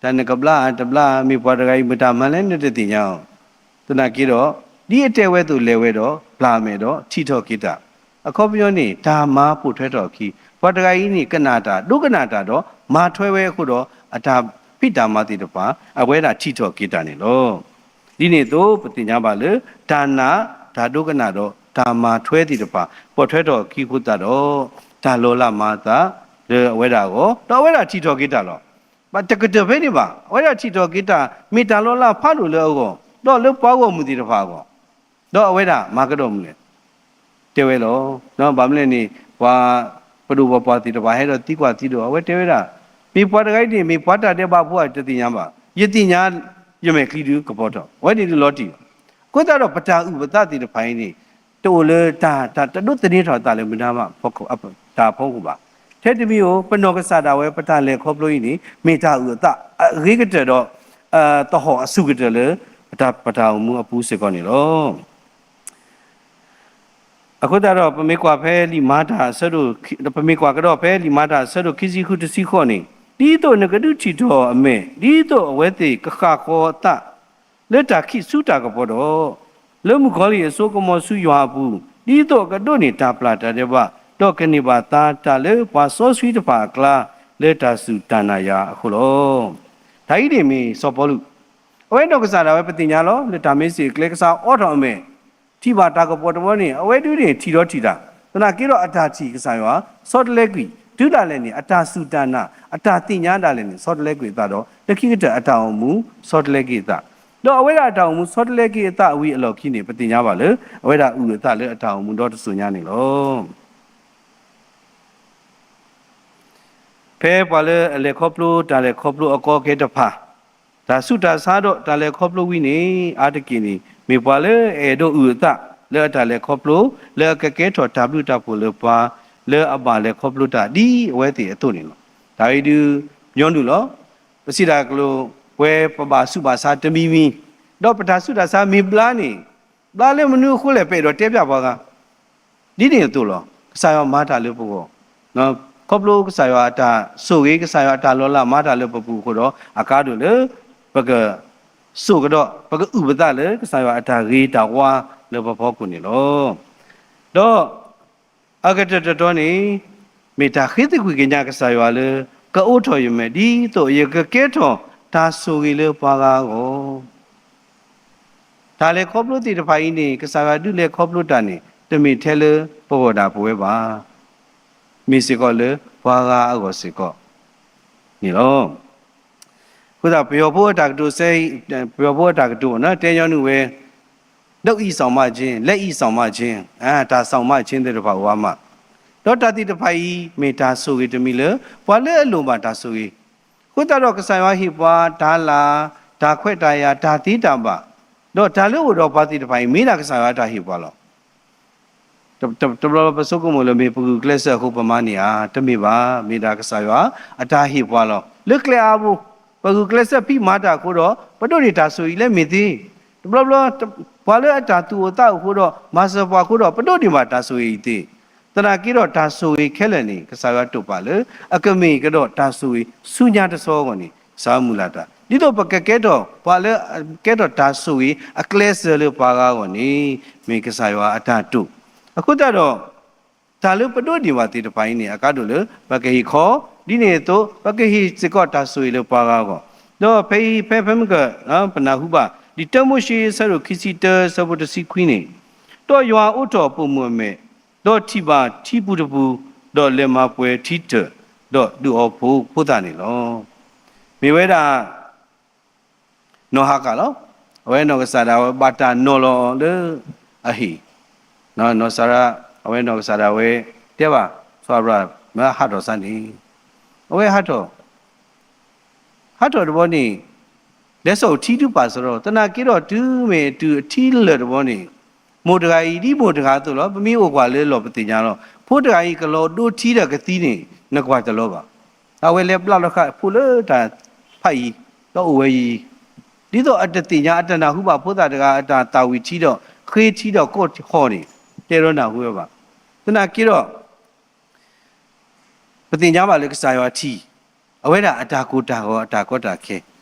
တၢ်နကဘျါတဘျါ မ့ၢ်ပှၤတဂၤအံၤ မတၤမၤလဲၣ် နတသ့ၣ်ညါအီၤ, သနာ်က့ဒီး ဒ်အတဲဝဲအသိးလဲၤဝဲဒီး ပျၢ်အမဲာ်ဒီးထံၣ်ထီၣ်က့ၤတၢ်, အခီပညီန့ၣ် တၢ်မၤပိာ်ထွဲထီၣ်အခံ, ပှၤတဂၤအံၤန့ၣ် ကနၣ်တၢ် ဒိကနၣ်တၢ်ဒီး မၤထွဲဝဲအဃိဒီး အတၢ်ဖံးတၢ်မၤသ့ၣ်တဖၣ် အဝဲဒၣ်ထံၣ်ထီၣ်က့ၤတၢ်န့ၣ်လီၤ. ဒ်န့ၣ်အသိး ပသ့ၣ်ညါဘၣ်လၢ တၢ်နာ် တၢ်ဒိကနၣ်ဒီး တၢ်မၤထွဲသ့ၣ်တဖၣ် ပိာ်ထွဲထီၣ်အခံအဃိသတးဒီး တၢ်လီၤလးမၤအသးလၢအဝဲဒၣ်အဂီၢ် ဒီးအဝဲဒၣ်ထံၣ်ထီၣ်က့ၤတၢ်လီၤ. ဘၣ်တကတၢၢ်ဖဲန့ၣ်ဘၣ်, အဝဲဒၣ်ထံၣ်ထီၣ်က့ၤတၢ် မ့ၢ်တၢ်လီၤလးဖးဒိၣ်လၢအဂီၢ် ဒီးလၢပှၤဂီၢ်မုၢ်သ့ၣ်တဖၣ်အဂီၢ်, ဒီးအဝဲဒၣ်မၤကဒီးမနုၤလဲၣ် တဲဝဲလီၤ. ဘၣ်မနုၤလဲၣ်န့ၣ် ပှၤပဒိၣ်ပပှၢ်သ့ၣ်တဖၣ်ဟဲဒီးသံကွၢ်သံဒိး အဝဲတဲဝဲဒၣ်, မ့ၢ်ပှၤတဂၤအံၤန့ၣ် မ့ၢ်ပှၤတၢ်ဒဲးဘးဖိဧါ တသ့ၣ်ညါဘၣ်, ယသ့ၣ်ညါ ယမဲာ်ချံဒုးကပီၤထီၣ်, အဝဲန့ၣ်ဒုးလီၤတံၢ်လီၤ. အဃိသတးဒီးပတၢ်အုၣ်ပသးသ့ၣ်တဖၣ်အံၤန့ၣ် တအိၣ်လၢတၢ် တၢ်တဒိးသန့ၤထီၣ်အသးလၢမုၢ်နၤမး တၢ်အဖီခိၣ်ဘၣ်. ထဲတမံၤဧိၤ ပနီၢ်ကစၢ်ဒၣ်ဝဲ ပတၢ်လဲၤခီဖျိအံၤန့ၣ် မ့ၢ်တၢ်အုၣ်အသးအဂ့ၤကတၢၢ်ဒီး သဟီၣ်အဆူၣ်ကတၢၢ်လၢ ပတၢ်အိၣ်မူအပူၤစ့ၢ်ကီးန့ၣ်လီၤ. အဃိသတးဒီး ပမ့ၢ်ကွၢ်ဖဲလံာ်မၤတၢ်အဆၢဒိၣ် ပမ့ၢ်ကွၢ်ကဒီးဖဲလံာ်မၤတၢ်အဆၢဒိၣ်ခံဆံဃုတဆံဃိးန့ၣ်, ဒ်သိးနကဒုးထံၣ်ထီၣ်အမဲာ်, ဒ်သိးအဝဲသ့ၣ်ကဃၣ်ဃီၤအသး လၢတၢ်ခံးဆူတၢ်ကပီၤဒီး, လၢမုၣ်ကီၤလံၢ်အစိကမီၤဆူယွၤအပူၤ, ဒ်သိးအကဒိးန့ၢ် တၢ်ပျၢ်တၢ်ဒဲးဘး, ဒီးကန့ၢ်ဘၣ်သါတၢ်လၢပှၤစီဆှံတဖၣ်အကျါ, လၢတၢ်စူၢ်တၢ်နာ်ယၤအဃိလီၤ. တၢ်အံၤန့ၣ်မ့ၢ်စီၤပီလူး, အဝဲနီၢ်ကစၢ်ဒၣ်ဝဲပသ့ၣ်ညါလီၤ, လၢတၢ်မ့ၢ်စ့ၢ်အကျဲကစၢ်အိးထီၣ်အမဲာ် ထံၣ်ဘၣ်တၢ်ကပီၤတဘျီန့ၣ် အဝဲဒုးန့ၣ်ထံၣ်ဒီးထံၣ်တၢ်, သနာ်က့ဒီးအတၢ်ထံၣ်ကစၢ်ယွၤ ဆီတလဲကွံာ်, တုၤဒၣ်လဲာ်န့ၣ် အတၢ်စူၢ်တၢ်နာ် အတၢ်သ့ၣ်ညါဒၣ်လဲာ်န့ၣ် ဆီတလဲကွံာ်အသးဒီး လၢခံကတၢၢ်အတၢ်အိၣ်မူ ဆီတလဲကွံာ်အသး, ဒီးအဝဲဒၣ်အတၢ်အိၣ်မူဆီတလဲကွံာ်အသးဝံၤအလီၢ်ခံန့ၣ် ပသ့ၣ်ညါဘၣ်လၢ အဝဲဒၣ်အုၣ်အသးလၢအတၢ်အိၣ်မူဒီတစိၤညါန့ၣ်လီၤ. ဖဲပှၤလၢအလဲၤခီဖျိတၢ်လဲၤခီဖျိအကီအခဲတဖၣ် တၢ်ဆူးတၢ်ဆါဒီးတၢ်လဲၤခီဖျိဝံၤန့ၣ် အါတက့ၢ်န့ၣ် မ့ၢ်ပှၤလၢအအဲၣ်ဒိးအုၣ်အသးလၢအတၢ်လဲၤခီဖျိ လၢအကကဲထီၣ်တၢ်ဘျုးတၢ်ဖှိၣ်လၢပှၤ လၢအဘၣ်လဲၤခီဖျိတၢ်ဒ်အဝဲသ့ၣ်အသိးန့ၣ်လီၤ. တၢ်အံၤဒုး ညီနုၢ်လီၤ. ပစံးတၢ်ကလိာ် ပဝဲပဘၣ်ဆူးဘၣ်ဆါတမံၤမံၤ, ဒီးပတၢ်ဆူးတၢ်ဆါမ့ၢ်ဘျါန့ၣ် ဘျါလၢမနုၤအဃိလဲၣ် ပအဲၣ်ဒိးတဲပျးပှၤဂၤ ဒ်န့ၣ်အသိးလီၤ. ကစၢ်ယွၤမၤတၢ်လၢပဂီၢ်, ခီဖျိကစၢ်ယွၤအတၢ်ဆိၣ်ဂ့ၤ ကစၢ်ယွၤအတၢ်လီၤလးမၤတၢ်လၢပပူၤအဃိဒီး အကါဒိၣ်လၢ ပက စိာ်ကဒီး ပကအုၣ်ပသးလၢကစၢ်ယွၤအတၢ်ဂ့ၤတၢ်ဝါလၢပဖီခိၣ်န့ၣ်လီၤ. ဒီးအကတၢၢ်တတီၤန့ၣ် မ့ၢ်တၢ်ဃ့သကွံၢ်ကညးကစၢ်ယွၤလၢ ကအိးထီၣ်ယမဲာ် ဒ်သိးယကကဲထီၣ်တၢ်ဆိၣ်ဂ့ၤလၢပှၤဂၤအဂီၢ် တၢ်လဲၤခီဖျိသ့ၣ်တဖၣ်အံၤန့ၣ် ကစၢ်ယွၤဒုးလဲၤခီဖျိတၢ်န့ၣ် တမ့ၢ်ထဲလၢပဂီၢ်ဒၣ်ပဝဲဘၣ်. မ့ၢ်စ့ၢ်ကီးလၢပှၤဂၤအဂီၢ်စ့ၢ်ကီးန့ၣ်လီၤ. အဃိသတး ပယီၤဖိအတၢ်ကတိၤစဲ ပယီၤဖိအတၢ်ကတိၤန့ၣ် တဲညီနုၢ်ဝဲ ဒ်အံၤ ဆောင်မှခြင်း, လက်အံၤ ဆောင်မှခြင်း, တၢ် ဆောင်မှခြင်း သ့ၣ်တဖၣ်အိၣ်အါမး, ဒီးတၢ်သ့ၣ်တဖၣ်အံၤ မ့ၢ်တၢ်ဆိၣ်ဂ့ၤတမံၤလၢ ပှၤလၢအလိၣ်ဘၣ်တၢ်ဆိၣ်ဂ့ၤ, အဃိသတးဒီး ကစၢ်ယွၤဟ့ၣ်ပှၤတၢ်လၤ, တၢ်ခွဲးတၢ်ယာ်, တၢ်သ့တၢ်ဘၣ်, ဒီးတၢ်လၢအအိၣ်ဒီးပှၤသ့ၣ်တဖၣ်အံၤ မ့ၢ်ဒၣ်ကစၢ်ယွၤအတၢ်ဟ့ၣ်ပှၤလီၤ. တဘျီဘျီပဆိကမိၣ်လၢမ့ၢ်ပဂုာ်ကျဲးစၢးအဃိပမၤန့ၢ်ဧါ, တမ့ၢ်ဘၣ်, မ့ၢ်ဒၣ်ကစၢ်ယွၤအတၢ်ဟ့ၣ်ပှၤလီၤ. လၢကျဲအါဘိ, ပဂုာ်ကျဲးစၢးဖံးမၤတၢ်အဃိဒီး ပဒိးန့ၢ်တၢ်ဆိၣ်ဂ့ၤအံၤလၢမ့ၢ်သ့, တဘျီဘျီ ပှၤလၢအတၢ်သူၣ်အိၣ်သးအိၣ်အဃိဒီး မၤစၢၤပှၤအဃိဒီး ပဒိးန့ၢ်ဘၣ်တၢ်ဆိၣ်ဂ့ၤအံၤသ့, သနာ်က့ဒီးတၢ်ဆိၣ်ဂ့ၤခဲလၢာ်န့ၣ် ကစၢ်ယွၤတိာ်ပာ်လၢ အကမ့ၢ်ကဒီးတၢ်ဆိၣ်ဂ့ၤဆူညါတဆီအဂီၢ်န့ၣ် ကစၢ်ယွၤမုၢ်လၢ်တၢ်, ဒ်သိးပကကဲထီၣ် ပှၤလၢအကဲထီၣ်တၢ်ဆိၣ်ဂ့ၤအကျဲးစၢးလၢပှၤဂၤအဂီၢ်န့ၣ် မ့ၢ်ကစၢ်ယွၤအတၢ်တိာ်, အဃိသတးဒီး တၢ်လၢပဒိးန့ၢ်ဘၣ်သ့ၣ်တဖၣ်အံၤန့ၣ် အကါဒိၣ်လၢ ပကဟ့ၣ်ခီ, ဒ်န့ၣ်အသိး ပကဟ့ၣ်စ့ၢ်ကီးတၢ်ဆိၣ်ဂ့ၤလၢပှၤဂၤအဂီၢ်, ဒီးဖဲအံၤ ဖဲ ဖဲမုၢ်ကၢၢ် ပနၢ်ဟူဘၣ် လံာ်တၢမိၤၡ့ အဆၢဒိၣ်ခံဆံတၢ အဆၢဖိတဆံခွံန့ၣ်, ဒီးယွၤအိးထီၣ်ပိာ်မုၣ်အမဲာ်, ဒီးထံၣ်ဘၣ်ထံပူၤတပူၤ, ဒီးလဲၤမၤပှဲၤထံတၢၢ်, ဒီးဒုးအီၤဖိသၣ်န့ၣ်လီၤ. မ့ၢ်ဝဲဒၣ် နီၢ်ဟၤကၤလီၤ. အဝဲနီၢ်ကစၢ်ဒၣ်ဝဲဘၣ်တၢ်နီၤလီၤလၢအဟံၣ်, နီၢ်စၤရါ, အဝဲနီၢ်ကစၢ်ဒၣ်ဝဲ တဲဘၣ် စီၤအၤဘြၤဟၣ် မ့ၢ်ဟးထီၣ်စ့ၢ်န့ၣ်, အဝဲဟးထီၣ် ဟးထီၣ်တဘျီန့ၣ် လဲၤစိာ်ထံဒုးပာ်စရီ, သနာ်က့ဒီးတုၤမ့ၢ်တုၤအထံလၢာ်တဘျီန့ၣ် မိၢ်တဂၤအံၤ ဒ်မိၢ်တဂၤအသိးလီၤ. ပမ့ၢ်အိၣ်ကွၢ်လၢလီၢ်ပသ့ၣ်ညါလီၤ. ဖိတဂၤအံၤ ကလီၤဒိထံဒီးကသံန့ၣ် နကွၢ်တလီၤဘၣ်. အဝဲလဲၤဘျးလီၤဃာ်ဖိလၢတၢ်ဖးယံၤ, ဒီးအိၣ်ဝဲယံၤ, ဒ်သိးအတသ့ၣ်ညါ အတနၢ်ဟူဘၣ်ဖိသၣ်တဂၤ အတၢ်သၣ်ဝံၤထံဒီး ဃ့ထံဒီးကိးဟီၣ်န့ၣ် တဲဒီးနၢ်ဟူဝဲဘၣ်. သနာ်က့ဒီး ပသ့ၣ်ညါဘၣ်လၢကစၢ်ယွၤထံၣ် အဝဲဒၣ်အတၢ်ကိၢ်တၢ်ဂီၤ အတၢ်ကီတၢ်ခဲ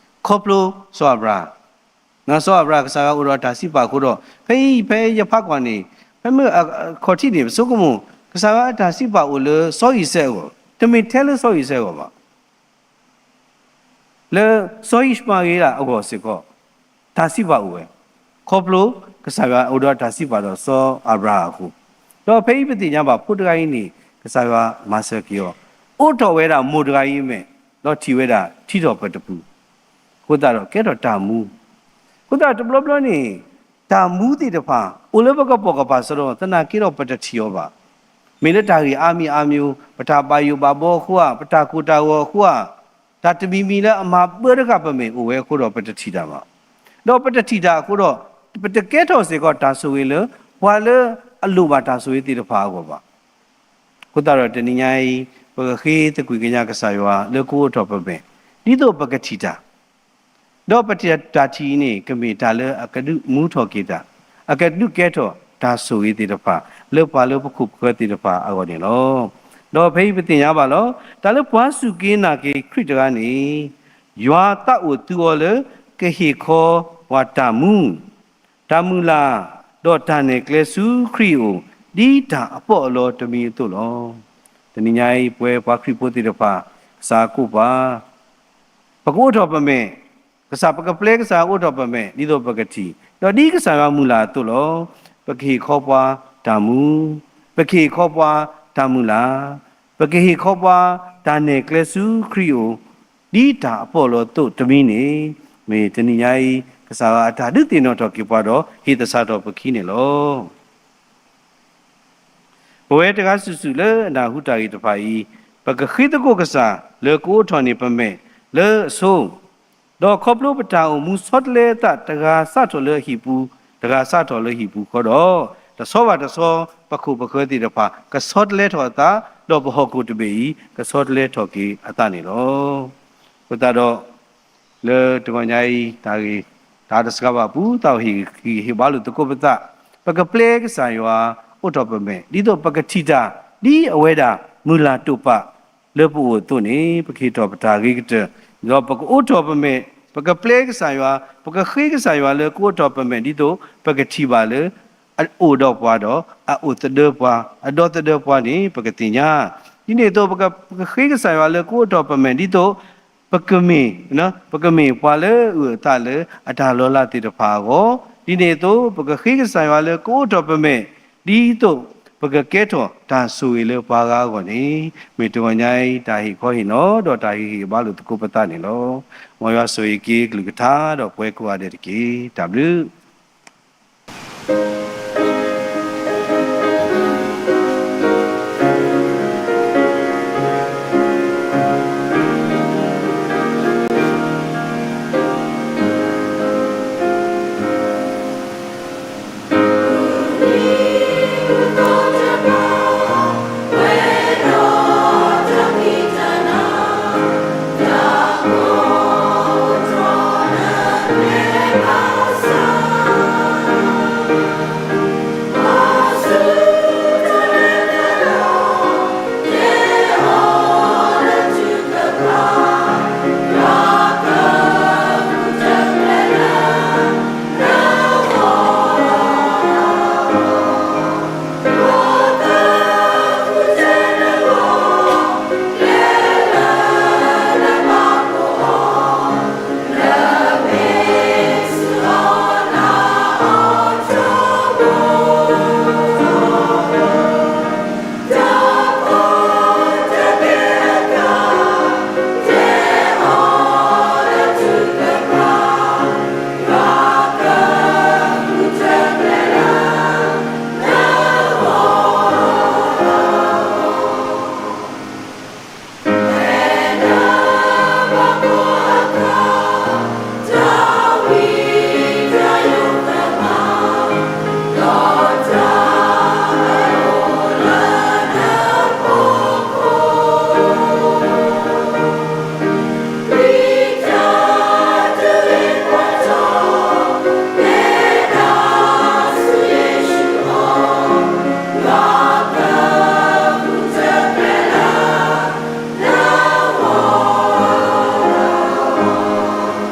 ခီဖျိစီၤအၤဘြၤဟၣ်, စီၤအၤဘြၤဟၣ် ကစၢ်ယွၤအိၣ်ဒီးတၢ်စံးပာ်အဃိဒီး ဖဲအံၤ ဖဲယဖးကွၢ်န့ၣ် ဖဲမုၢ်ခီၣ်ထံးန့ၣ် ပဆိကမိၣ် ကစၢ်ယွၤအတၢ်စံးပာ်အိၣ်လၢစီၤအံၤစဲးအဂီၢ်, တမ့ၢ်ထဲလၢစီၤအံၤစဲးအဂီၢ်ဘၣ်. လၢစီၤယံးၡမၤဧ့လးအဂီၢ်စ့ၢ်ကီး တၢ်စံးပာ်အိၣ်ဝဲ, ခီဖျိကစၢ်ယွၤအိၣ်ဒီးတၢ်စံးပာ်ဒီးစီၤအၤဘြၤဟၣ်အဃိ, ဒီးဖဲအံၤပသ့ၣ်ညါဘၣ်ဖိတဂၤအံၤန့ၣ် ကစၢ်ယွၤမၤစၢၤက့ၤအီၤ, အိးထီၣ်ဝဲဒၣ်မိၢ်တဂၤအံၤအမဲာ်, ဒီးထံၣ်ဝဲဒၣ်ထံထီၣ်ပတပူၤ, အဃိသတးဒီးကဲထီၣ်တၢ်မူ, အဃိသတးတဘျီဘျီန့ၣ် တၢ်မူသ့ၣ်တဖၣ် အိၣ်လၢပကပိာ်ကပၤစရီ သနာ်က့ဒီးပတထံၣ်အီၤဘၣ်. မ့ၢ်လၢတၢ်ဂ့ၢ်အါမံၤအါမံၤ, ပတၢ်ဘၣ်ယိၣ်ဘၣ်ဘီအဃိဧါ, ပတၢ်ကိၢ်တၢ်ဂီၤအဃိဧါ, တၢ်တမံၤမံၤလၢအမၤဘၢတဃာ်ပမဲာ်အိၣ်ဝဲအဃိဒီးပတထံၣ်တၢ်ဘၣ်. ဒီးပတထံၣ်တၢ်အဃိဒီး ပတကဲထီၣ်စ့ၢ်ကီးတၢ်ဆိၣ်ဂ့ၤလၢ ပှၤလၢအလိၣ်ဘၣ်တၢ်ဆိၣ်ဂ့ၤသ့ၣ်တဖၣ်အဂီၢ်ဘၣ်. အဃိသတးဒီးတနံၤညါအံၤ ပကဃ့သကွံၢ်ကညးကစၢ်ယွၤလၢကအိးထီၣ်ပမဲာ် ဒ်သိးပကထံၣ်တၢ် ဒီးပတၢ်ထံၣ်အံၤန့ၣ် ကမ့ၢ်တၢ်လၢအကဒုးမူထီၣ်က့ၤတၢ်, အကဒုးကဲထီၣ်တၢ်ဆိၣ်ဂ့ၤသ့ၣ်တဖၣ် လၢပှၤလၢပခိၣ်ပဃၢၤသ့ၣ်တဖၣ်အဂီၢ်န့ၣ်လီၤ. ဒီးဖဲအံၤပသ့ၣ်ညါဘၣ်လီၤ. တၢ်လၢပှၤစူၢ်က့ၤနာ်က့ၤခရံာ်တဂၤန့ၣ် ယွၤသးအိၣ်သူအီၤလၢ ကဟ့ၣ်ခီပှၤတၢ်မူ တၢ်မုၢ်လၢ် ဒီးတၢ်နဲၣ်ကျဲဆူခရံာ်အအိၣ် ဒ်တၢ်အပီးအလီတမံၤအသိးလီၤ. တနံၤညါအံၤ ပဝဲပှၤခရံာ်ဖိသ့ၣ်တဖၣ် ကစၢ်ကိးပှၤ ပကအိးထီၣ်ပမဲာ်, ကစၢ် ပကပျဲကစၢ်အိးထီၣ်ပမဲာ် ဒ်သိးပကထံၣ်, ဒီးဒ်ကစၢ်ယွၤမုၢ်လၢ်အသိးလီၤ. ပကဟ့ၣ်ခီပှၤတၢ်မူ, ပကဟ့ၣ်ခီပှၤတၢ်မုၢ်လၢ်, ပကဟ့ၣ်ခီပှၤတၢ်နဲၣ်ကျဲဆူခရံာ်အအိၣ်, ဒ်တၢ်အပီးအလီအသိးတမံၤန့ၣ်, မ့ၢ်တနံၤညါအံၤ ကစၢ်ယွၤအတၢ်ဒုးသ့ၣ်နီၣ်ထီၣ်က့ၤပှၤဒီး ဟ့ၣ်သဆၣ်ထီၣ်ပခံန့ၣ်လီၤ. ပဝဲတဂၤစုာ်စုာ်လၢအနၢ်ဟူတၢ်ဂ့ၢ်တဖၣ်အံၤ, ပကဃ့သကိးကစၢ်လၢကအိးထီၣ်န့ၢ်ပမဲာ်လၢအဆိ, ဒီးခီဖျိပတၢ်အိၣ်မူဆီတလဲအသး တဂၤစးထီၣ်လၢအဟံၣ်ပူၤ, တဂၤစးထီၣ်လၢဟံၣ်ပူၤဃီဒီး, တဆီဘၣ်တဆီ ပခိၣ်ပဃၢၤသ့ၣ်တဖၣ် ကဆီတလဲထီၣ်အသး, ဒီးပဟီၣ်ခိၣ်တဘ့ၣ်အံၤ ကဆီတလဲထီၣ်က့ၤအသးန့ၣ်လီၤ. အဃိသတးဒီး လၢတဂီၤညါအံၤ တၢ်ဂ့ၢ် တၢ်တစှၤဘၣ်အပူၤ သးအိၣ်ဟ့ၣ်ဂံၢ်ဟ့ၣ်ဘါလိာ်သကိးပသး, ပကပျဲကစၢ်ယွၤ အိးထီၣ်ပမဲာ် ဒ်သိးပကထံၣ်တၢ် ဒ်အဝဲဒၣ်မုၢ်လၢ်တိာ်ပာ်လၢပအိၣ်အသိးန့ၣ် ပကဟ့ၣ်ထီၣ်ပတၢ်ဂ့ၤကတၢၢ်, ဒီးပကအိးထီၣ်ပမဲာ် ပကပျဲကစၢ်ယွၤ, ပကဃ့ကစၢ်ယွၤလၢကအိးထီၣ်ပမဲာ်ဒ်သိး ပကထံၣ်ဘၣ်လၢ အအိၣ်ဒီးပှၤဒီး အအိၣ်သဒၢပှၤ, အဒီသဒၢပှၤန့ၣ် ပကသ့ၣ်ညါ. ဒ်န့ၣ်အသိး ပကဃ့ကစၢ်ယွၤလၢကအိးထီၣ်ပမဲာ်ဒ်သိး ပကမ့ၢ်, ပကမ့ၢ်ပှၤလၢအအုၣ်အသးလၢအတၢ်လီၤလးသ့ၣ်တဖၣ်အဂီၢ်, ဒ်န့ၣ်အသိး ပကဃ့ကစၢ်ယွၤလၢကအိးထီၣ်ပမဲာ် ဒ်သိး ပကကဲထီၣ်တၢ်ဆိၣ်ဂ့ၤလၢပှၤဂၤအဂီၢ်န့ၣ် မ့ၢ်တဂီၤညါအံၤ တၢ်ဟ့ၣ်ခီဟ့ၣ်နီၤ ဒီးတၢ်ဟ့ၣ်ဂံၢ်ဟ့ၣ်ဘါလိာ်သကိးပသးန့ၣ်လီၤ. မ်ယွၤဆိၣ်ဂ့ၤက့ၤကလုၢ်ကထါဒီးပဝဲကိးဂၤဒဲးတက့ၢ်. တၢ်ဘျုး